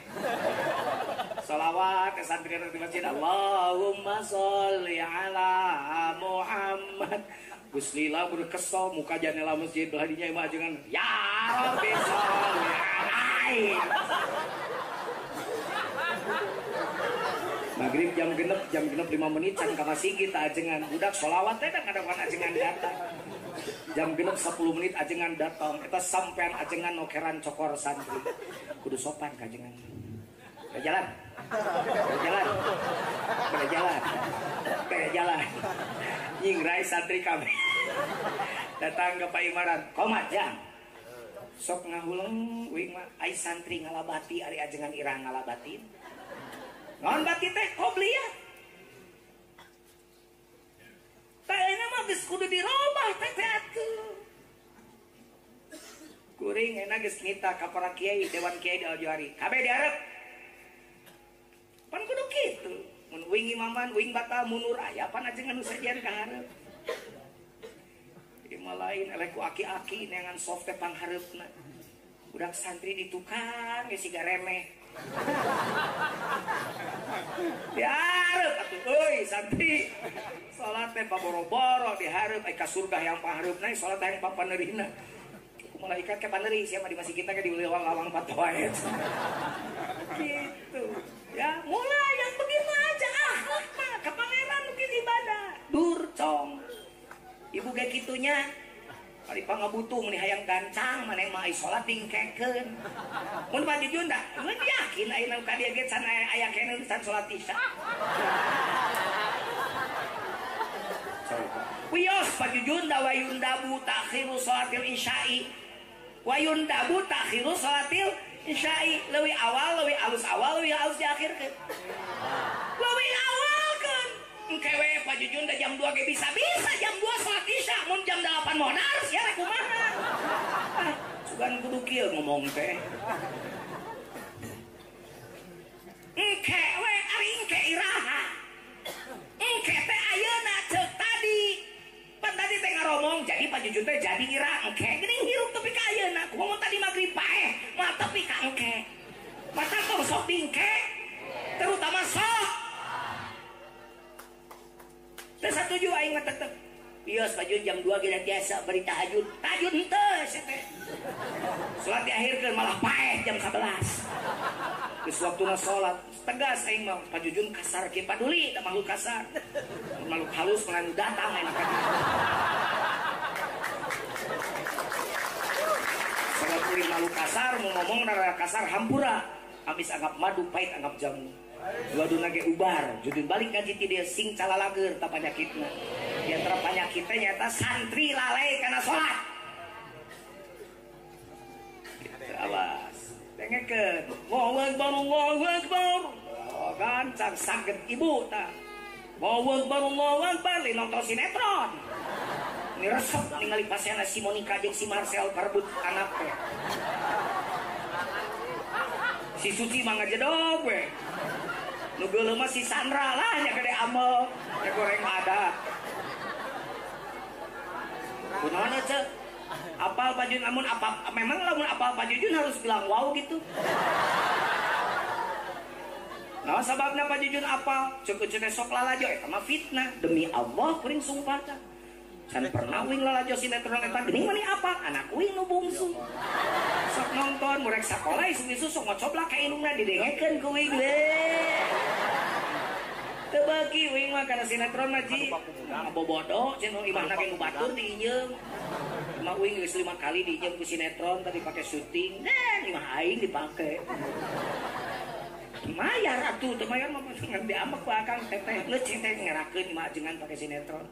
Salawat ke santri di masjid, Allahumma sholli ala Muhammad. Geus lila kudu kesel muka janela masjid belah dinya imah ajengan ya Rabbi sholli alaihi. Maghrib jam genep 5 menit can ka masjid ajengan budak sholawat teh kadang-kadang ajengan datang. Jam genep 10 menit ajengan datang eta sampean ajengan nokeran cokor santri. Kudu sopan ka ajengan. Jalan. Jalan. Jalan. Jalan. Nyingrai santri kami. Datang ke Pak Imaran, komat jang. Sok ngahuleng uing mah ai santri ngalabati ari ajengan irang ngalabatin. Naon bati teh qobliyah. Tah ayeuna mah geus kudu dirobah teh teh atuh. Kuring ayeuna geus nita ka para kiai, dewan kiai di Al-Johari. Kabeh diharep. Pan kudu kitu. Mun uing imaman, uing batal mundur aya pan ajengan nu sajian ka hareup. Ieu mah lain eleh ku aki-aki neangan soft teh panghareupna. Budak santri di tukang ge siga remeh. Dihareup atuh euy santri. Salat teh paboro-boro dihareup ai ka surga yang panghareupna salat teh yang papaneurina. Ku malaikat ke paneuri sia mah di masjid kita ge di lawang-lawang patoe. Gitu. Ya, mulai yang begitu aja akhlak mah ka pangeran mungkin ibadah. Durcong. Ibu ge kitunya. Ari pangabutuh meni hayang gancang maneh mah ai salat dingkekeun. Mun Pak Jujun da, mun yakin ayeuna ka dieu ge can aya keneh can salat isya. Wios Pak Jujun da wayundabu takhiru salatil isya'i. Wayundabu takhiru salatil isya'i. Leuwih awal, leuwih alus awal, leuwih alus diakhirkeun. Leuwih awal keun. Engke we Pak Jujun da jam 2 ge bisa-bisa jam 2 salat isya, mun jam 8 modar sia rek kumaha. Ah, sugan kudu kieu ngomong teh. Engke we ari engke iraha. Engke teh ayeuna ceuk tadi. Pan tadi teh ngaromong jadi Pak Jujun teh jadi ira engke geuning hirup tepi ka ayeuna. Kumaha tadi magrib paeh, mah tepi ka engke. Mata tong sok dingke, terutama sok. Teu satuju aing mah tetep. Bios Pak Jun jam 2 ge biasa bari tahajud. Tahajud henteu sia teh. Salat diakhirkeun malah paeh jam 11. Geus waktuna salat, tegas aing mah Pak Jujun kasar kieu paduli da makhluk kasar. Makhluk halus mah nu datang aing ka dieu. Salat kuring makhluk kasar mau ngomong rada kasar hampura. Amis anggap madu pahit anggap jamu. Dua-duna ge ubar, judun balik ngaji ti dieu sing calalager ta panyakitna. Di antara panyakitna nyaeta santri lalai kana salat. Gitu, awas. Dengekeun. Allahu akbar, Allahu akbar. Oh, gancang saged ibu ta. Allahu akbar, Allahu akbar li nonton sinetron. Ini resep ningali pasienna si Monica jeung si Marcel parebut anak teh. Si Suci mah ngajedog we. Nu geuleuh mah si Sandra lah nya gede amel, nya goreng ada. Kunaon ceu? Apal Pak Jun amun apa memang lamun apal Pak Jujun harus bilang wow gitu. Nah sababna Pak Jujun apal, ceuk teh sok lalajo eta mah fitnah. Demi Allah kuring sumpah tah. Can pernah uing lalajo sinetron eta geuning mani apal, anak uing nu bungsu. Sok nonton murek sakola isu-isu sok ngocoblak ka indungna didengekeun ku uing we. Teu beuki uing mah kana sinetron mah ji. Ngabobodo cenah imahna ge nu batur diinjeum. Imah uing geus 5 kali diinjeum ku sinetron tadi pake syuting. Nah, imah aing dipake. Mayar atuh teu mayar mah ngan diamek ku akang teteh. Leucing teh ngerakeun imah ajengan pake sinetron.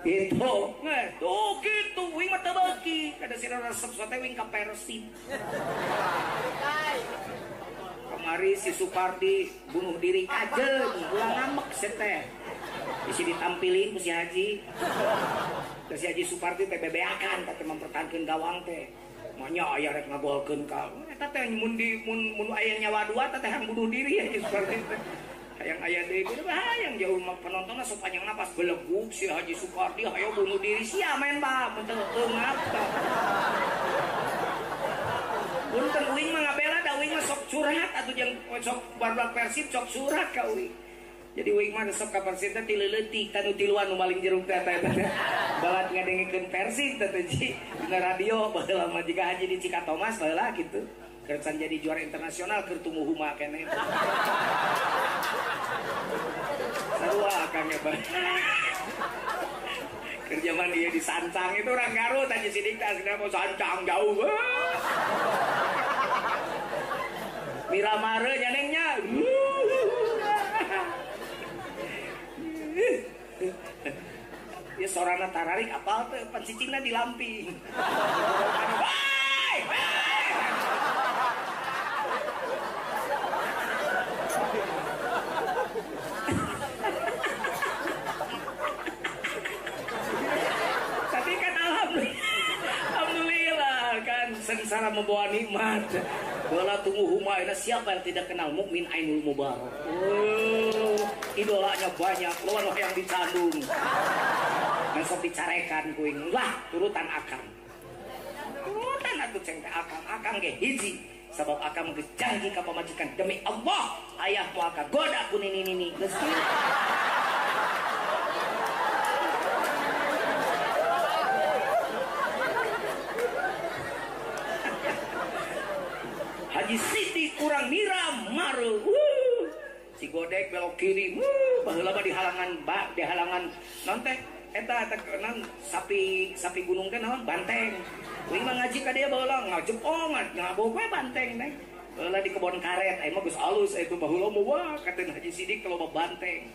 Gitu. Nggak, tuh gitu wing mah teu beuki. Kada sira resep sote wing ka Persib. Kemari si Supardi bunuh diri kajeun, ulah ngambek sia teh. Bisi ditampilin ku si Haji. Teh si Haji Supardi teh bebeakan teh mempertahankeun gawang teh. Manya aya rek ngagolkeun ka. Eta teh mun di mun aya nyawa dua teh hayang bunuh diri Haji Supardi teh. Hayang aya deui kudu hayang jauh mah penontonna sok panjang napas belegug si Haji Supardi hayo bunuh diri sia main bah mun teu eungap tah. Punten uing mah ngabela da uing mah sok curhat atuh jeung sok barudak Persib sok curhat ka uing. Jadi uing mah resep ka Persib teh ti leuletik tanu tiluan nu maling jeruk teh eta teh. Balat ngadengikeun Persib teh teh ji dina radio baheula mah jiga Haji di Cikatomas baheula kitu. Keur can jadi juara internasional keur tumuh huma keneh. Sarua akang ge. Keur zaman ieu di Sancang itu orang Garut Haji Sidik teh aslinya mau Sancang jauh. Miramare nyanengnya. Ya sorana tararik apal teh pan cicingna di lamping. Wai! Tapi kan alhamdulillah kan sengsara membawa nikmat. Bola tunggu humaina siapa yang tidak kenal Mukmin Ainul Mubarak. Oh, idolanya banyak, lawan yang dicandung. Ngan sok dicarekan kuing. Lah, turutan akang. Turutan atuh ceng teh akang, akang ge hiji. Sabab akang geus janji ka pamajikan demi Allah, ayah moal kagoda ku nini-nini. Geus kieu. Haji Siti kurang Miramare. Si Godek belok kiri. Baheula mah di halangan ba, di halangan naon teh? Eta eta naon sapi sapi gunung teh naon? Banteng. Uing mah ngaji ka dieu baheula ngajepong ngabok we banteng teh. Baheula di kebon karet, aya mah geus alus eta baheula mah wah katen Haji Sidik loba banteng.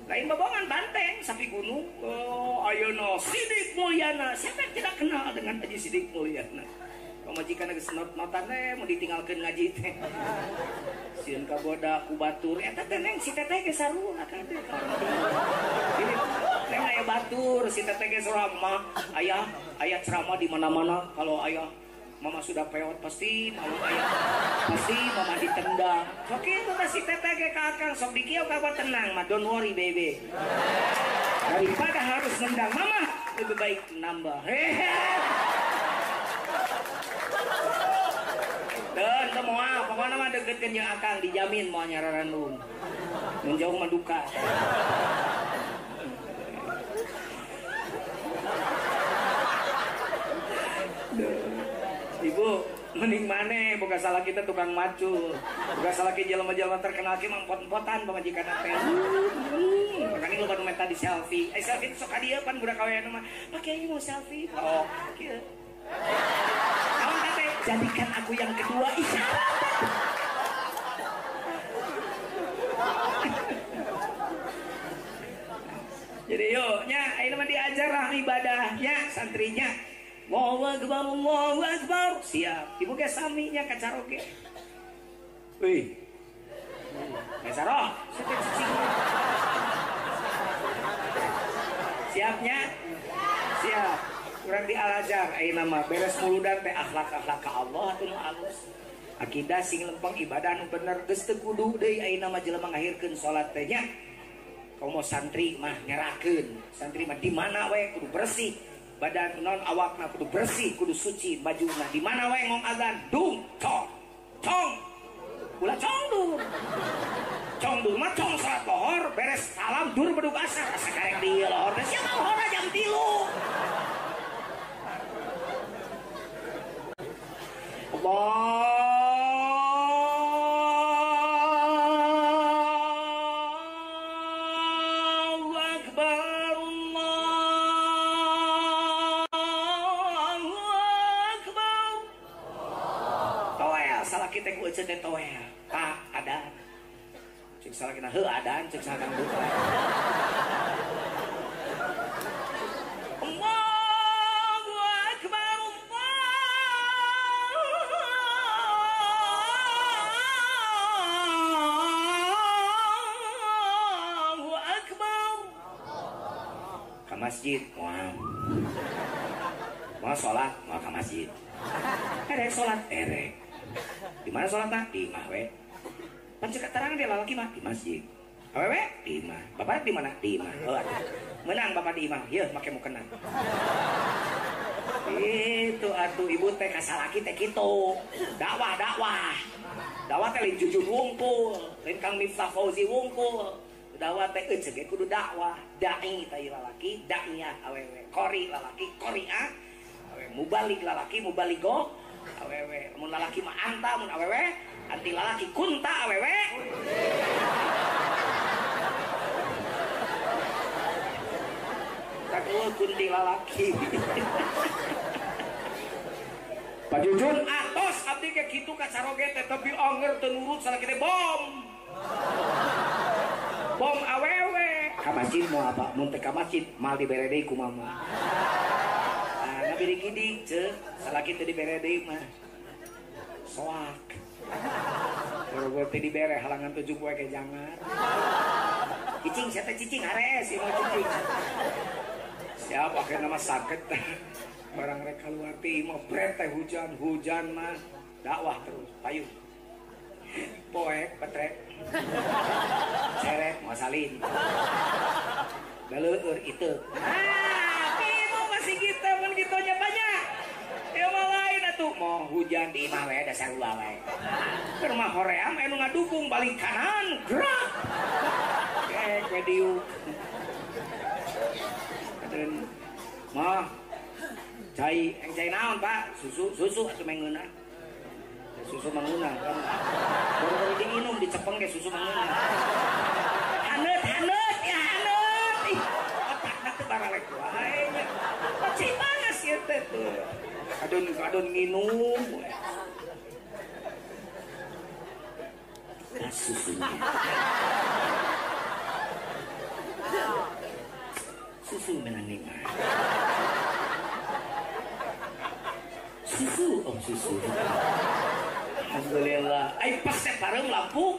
Lain bobogan banteng sapi gunung. Oh, ayeuna Sidik Mulyana. Siapa yang tidak kenal dengan Haji Sidik Mulyana? Pamajikan geus not-notan teh mau ditinggalkeun ngaji teh. Sieun kagoda ku batur eta teh neng si teteh ge sarua kade ka urang dieu. Neng aya batur si teteh ge sarua mah ayah ayah ceramah di mana-mana kalau ayah mama sudah peot pasti mama ayah pasti mama ditendang. Sok kitu teh si teteh ge ka akang sok dikieu ka tenang mah don't worry baby. Daripada harus nendang mama lebih baik nambah. Hehe. Dan semua pokoknya mah deketkeun jeung akang dijamin moal nyararandung. Mun jauh mah duka. Ibu, mending maneh boga salah kita tukang macul. Boga salah ki jelema-jelema terkenal ki mah empot-empotan pamajikan teh. Makanya loba nu menta di selfie. Eh selfie sok ka dieu pan budak kawean mah. Pak Kiai mau selfie. Oh, kieu. Naon teh? Jadikan aku yang kedua. Isyarat. Jadi yuk, nya ayeuna mah diajar lah ibadahnya santrinya. Allahu akbar, Allahu akbar. Siap. Ibu ge sami nya kacaroge. Wih. Kacaroh, saeutik cicing. Siapnya? Siap. Kurang dialajar ayeuna mah beres muludan teh akhlak-akhlak ka Allah atuh nu alus. Akidah sing lempeng ibadah nu bener geus teu kudu deui ayeuna mah jelema ngahirkeun salat teh nya. Komo santri mah nyerakeun. Santri mah di mana we kudu bersih. Badan non awakna kudu bersih, kudu suci bajuna. Di mana we ngong azan dung cong cong. Ulah cong dur. Cong dur mah cong salat lohor beres salam dur bedug asar asa karek di lohor teh sia lohor jam 3. Allahu Akbar, Allahu Akbar. Toel salah kita ku eceun teh toel. Pak adan. Cek salah kita heuh adan cek salah kang buka. masjid, moal. Moal sholat, moal ka masjid. Erek sholat, erek. Di mana sholatna? Di imah we. Pan cek terang dia lalaki mah di masjid. Awewe di imah. Bapak di mana? Di imah. Oh, menang bapak di imah. Yeuh make mukena. Itu atuh ibu teh ka salaki teh kitu. Dakwah dakwah. Dakwah teh lain Jujun wungkul, lain Kang Miftah Fauzi wungkul. Dakwah teh euceuk ge kudu dakwah. Dai teh lalaki, daiyah awewe. Qori lalaki, qoriah awewe. Mubalig lalaki, mubaligo awewe. Mun lalaki mah anta, mun awewe anti lalaki kunta awewe. Tak kunti lalaki. Pak Jujun atos abdi ge kitu ka caroge teh tapi anger teu nurut salaki teh bom. Bom awewe. Ka masjid moal apa? Mun teu ka masjid mal dibere deui ku mama. Nah, ngabidik-gidik ceuk salaki teu dibere deui mah. Soak. Boro-boro teu dibere halangan 7 poe ke jangan. Cicing sia teh cicing harees ieu mah cicing. Siap akhirna mah sakit. Barang rek keluar ti imah bret teh hujan, hujan mah dakwah terus payung. Poek petrek. Seret moal salin. Baleueur itu. Ah, kitu masih kita mun kitu nya banyak. Ieu mah lain atuh mau hujan di imah we dasar ulah wae. Keur mah hoream anu ngadukung balik kanan gerak. Kek we diuk. Kaden mah cai, yang cai naon Pak? Susu, susu atuh mengeunah. Susu mengeunah kan. Baru-baru diinum dicepeng ge susu mengeunah. Haneut, haneut, ya haneut. Ih, otakna teu baralek wae nya. Cai panas ieu teh tuh. Kadon-kadon nginum. Nah, susunya. Susu menang nikmat. Susu, oh susu. Alhamdulillah. Ay pas teh pareum lampu.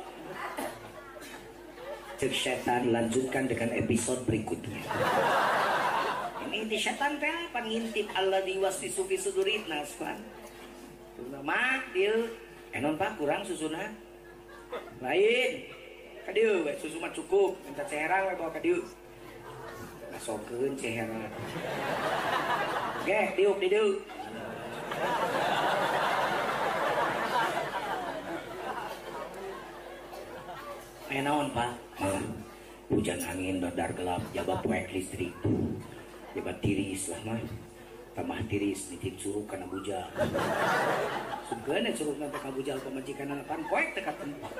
Cek setan lanjutkan dengan episode berikutnya. Ini inti setan teh apa ngintip Allah diwaswisu fi sudurin nas pan. Mah dieu enon Pak kurang susuna. Lain. Ka dieu we susu mah cukup, minta ceherang we bawa ka dieu. Asokeun ceherang. Geh diuk di dieu. Naon Pak? Hujan angin dar gelap jaba poek listrik. Jaba tiris lah mah. Tambah tiris nitip curug kana bujal. Sugeuna curugna teh ka bujal pamajikanna pan poek teh ka tempat.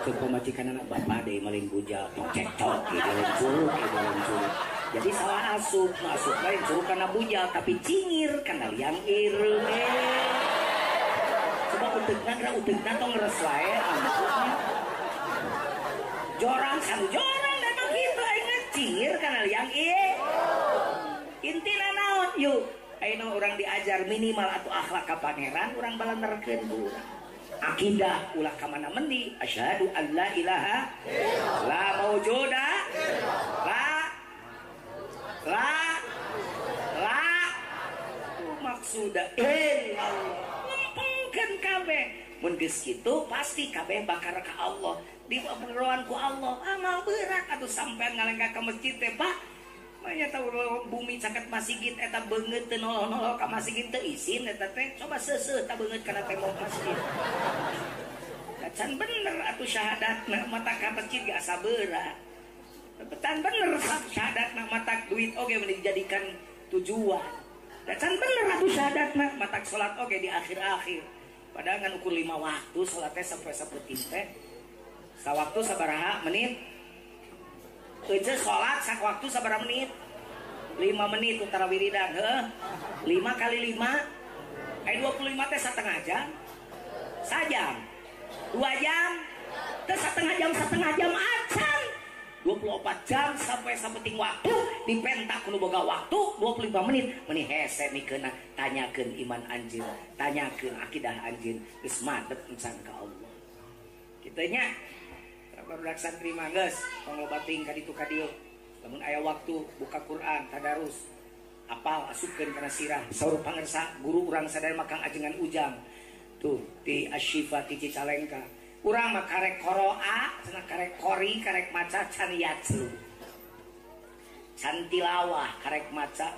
Ceuk pamajikanna bapak deui maling bujal tong cekcok ieu lain curug ieu lain curug. Jadi salah asup, masuk lain curug kana bujal tapi cingir kana liang ireng. Coba uteugna geura uteugna tong ngeres wae ampun. Jorang sanu jorang da mah kitu aing cingir kana liang ieu. Intina naon yuk ayeuna urang diajar minimal atuh akhlak ka pangeran urang balanderkeun ku urang. Akidah ulah ka mana mendi asyhadu alla ilaha la maujuda la la la maksuda illallah. Ngempengkeun kabeh mun geus kitu pasti kabeh bakar ka Allah diberoan ku Allah amal berat atuh sampean ngalengkah ka masjid teh Pak. Manya tahu bumi caket masjid eta beungeut teu noloh-noloh ka masjid teu isin eta teh coba seuseuh ta beungeut kana tembok masjid. Can bener atuh syahadatna mata ka masjid ge asa berat. Can bener syahadatna mata duit oge mun dijadikan tujuan. Can bener atuh syahadatna mata salat oge di akhir-akhir. Padahal ngan ukur 5 waktu salat teh sampai saeutik teh. Sawaktu sabaraha menit? Ece sholat sak waktu sabaraha menit? 5 menit utara wiridan, heuh. 5 kali 5 25 teh setengah jam. Sajam. 2 jam. Teh setengah jam acan. 24 jam sampai sapeting waktu dipentak kudu boga waktu 25 menit meni hese mikeuna tanyakeun iman anjeun, tanyakeun akidah anjeun geus madep encan ka Allah. Kitu nya. Barudak santri mah geus tong loba teuing ka ditu ka dieu. Lamun aya waktu buka Quran tadarus apal asupkeun kana sirah saur pangersa guru urang sadaya mah Kang Ajengan Ujang tuh di Asyifa ti Cicalengka. Urang mah karek qoroa cenah karek qori karek maca can yatlu. Can tilawah karek maca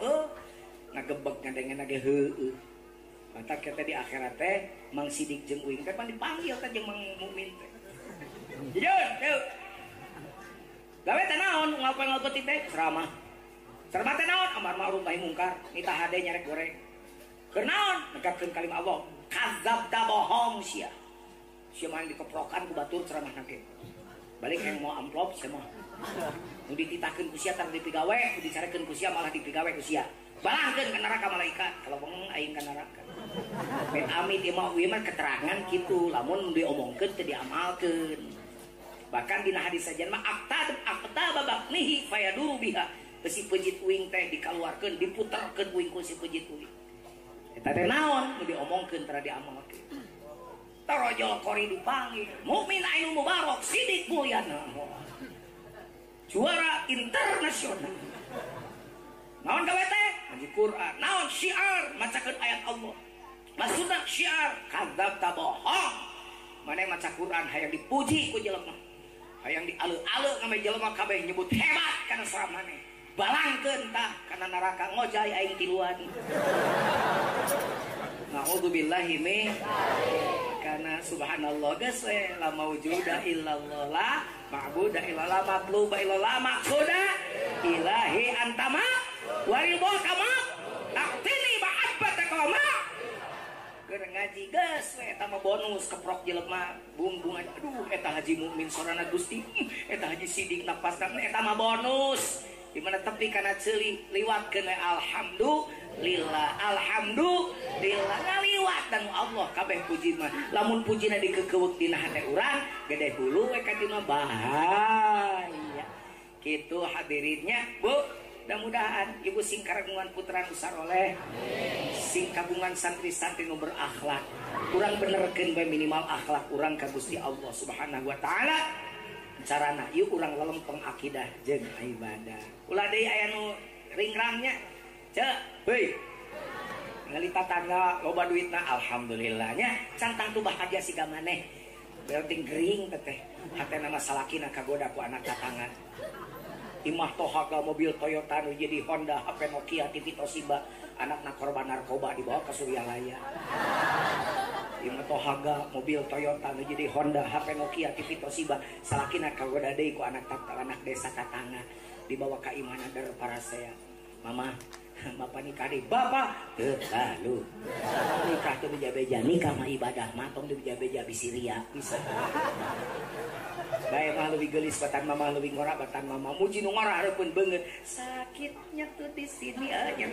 ngagebeg ngadengena ge heueuh. Mata kita di akhirat teh Mang Sidik jeung uing teh pan dipanggil teh jeung Mang Mukmin teh. Jujur, teu. Gawe teh naon ngapal-ngapal teh ceramah. Ceramah teh naon amar ma'ruf nahi mungkar, nitah hade nyarek goreng. Keur naon negakeun kalimah Allah. Kadzab da bohong sia. Sia mah dikeprokan ku batur ceramahna ge. Balik yang mau amplop sia mah. Nu dititahkeun ku sia tar dipigawe, nu dicarekeun ku sia malah dipigawe ku sia. Balangkeun ka neraka malaikat, kalau bengeng aing ka neraka. Amit amit ieu mah ieu mah keterangan kitu, lamun diomongkeun teu diamalkeun. Bahkan dina hadis sajian mah akta akta babaknihi fayaduru biha. Besi pejit uing teh dikaluarkeun, diputerkeun uing ku si pejit uing. Eta teh naon nu diomongkeun tara diamalkeun. Tarojol qori dipanggil, mukmin ainul mubarok, Sidik Mulyana. Juara internasional. Naon gawe teh? Ngaji Quran. Naon syiar macakeun ayat Allah. Maksudna syiar kadzab ta bohong. Maneh maca Quran hayang dipuji ku jelema. Hayang dialeu-aleu kame jelema kabeh nyebut hebat kana saramane. Balangkeun tah kana neraka ngojay aing tiluan. Na'udzubillahi min karena subhanallah geus we la maujuda illallah la ma'buda illallah matluba illallah maqsuda ilahi antama waridho kama aqtini ma'abbataka ma keur ngaji geus we eta mah bonus keprok jelema bungbungan aduh eta Haji Mukmin sorana Gusti eta Haji Sidik napasna eta mah bonus di mana tepi kana ceuli liwatkeun alhamdulillah alhamdulillah ngaliwat dan Allah kabeh puji mah lamun pujina dikekeuweuk dina hate urang gede hulu we ka dina bahaya kitu hadirinnya Bu. Mudah-mudahan ibu sing kagungan putra nu saroleh, sing kagungan santri-santri nu berakhlak. Urang benerkeun bae minimal akhlak urang ka Gusti Allah Subhanahu wa taala. Carana ieu urang lelempeng akidah jeung ibadah. Ulah deui aya nu ringrangnya. Ceu, heuy. Ngali tatangga loba duitna alhamdulillah nya can tangtu bahagia siga maneh. Berarti gering teteh. Hatena mah salakina kagoda ku anak tatangga. Imah tohaga mobil Toyota nu jadi Honda, HP Nokia, TV Toshiba, anakna korban narkoba dibawa ke Suryalaya. Imah tohaga mobil Toyota nu jadi Honda, HP Nokia, TV Toshiba, salakina kagoda deui ku anak anak desa tatangga dibawa ka imahna dar parasea. Mama, bapak nikah deui. Bapak teu lalu. Nikah teu beja-beja, nikah mah ibadah, mah tong dibeja-beja bisi ria bisa. Bae mah leuwih geulis batan mama leuwih ngora batan mama muji nu ngora hareupeun beungeut sakitnya tuh di sini aja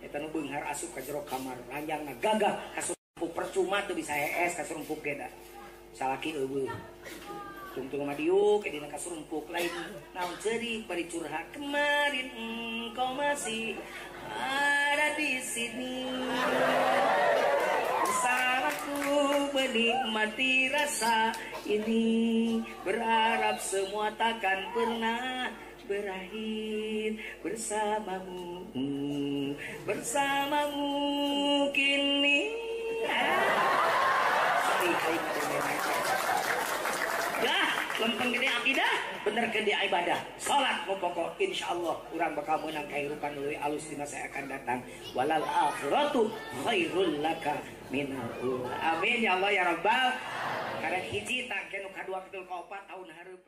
eta nu beunghar asup ka jero kamar ranjangna gagah kasurumpuk percuma teu bisa hees kasurumpuk ge da salaki eueuh tungtung mah diuk dina kasurumpuk lain naon ceurik bari curhat kemarin engkau masih ada di sini bersamaku menikmati rasa ini berharap semua takkan pernah berakhir bersamamu bersamamu kini. Ya, lempeng gede akidah, bener gede ibadah. Salat mau pokok insyaallah urang bakal menang kehidupan leuwih alus di masa yang akan datang. Walal akhiratu khairul laka minal ula. Amin ya Allah ya Rabbal. Karena hiji tangke nu kadua ketilu kaopat tahun hareup.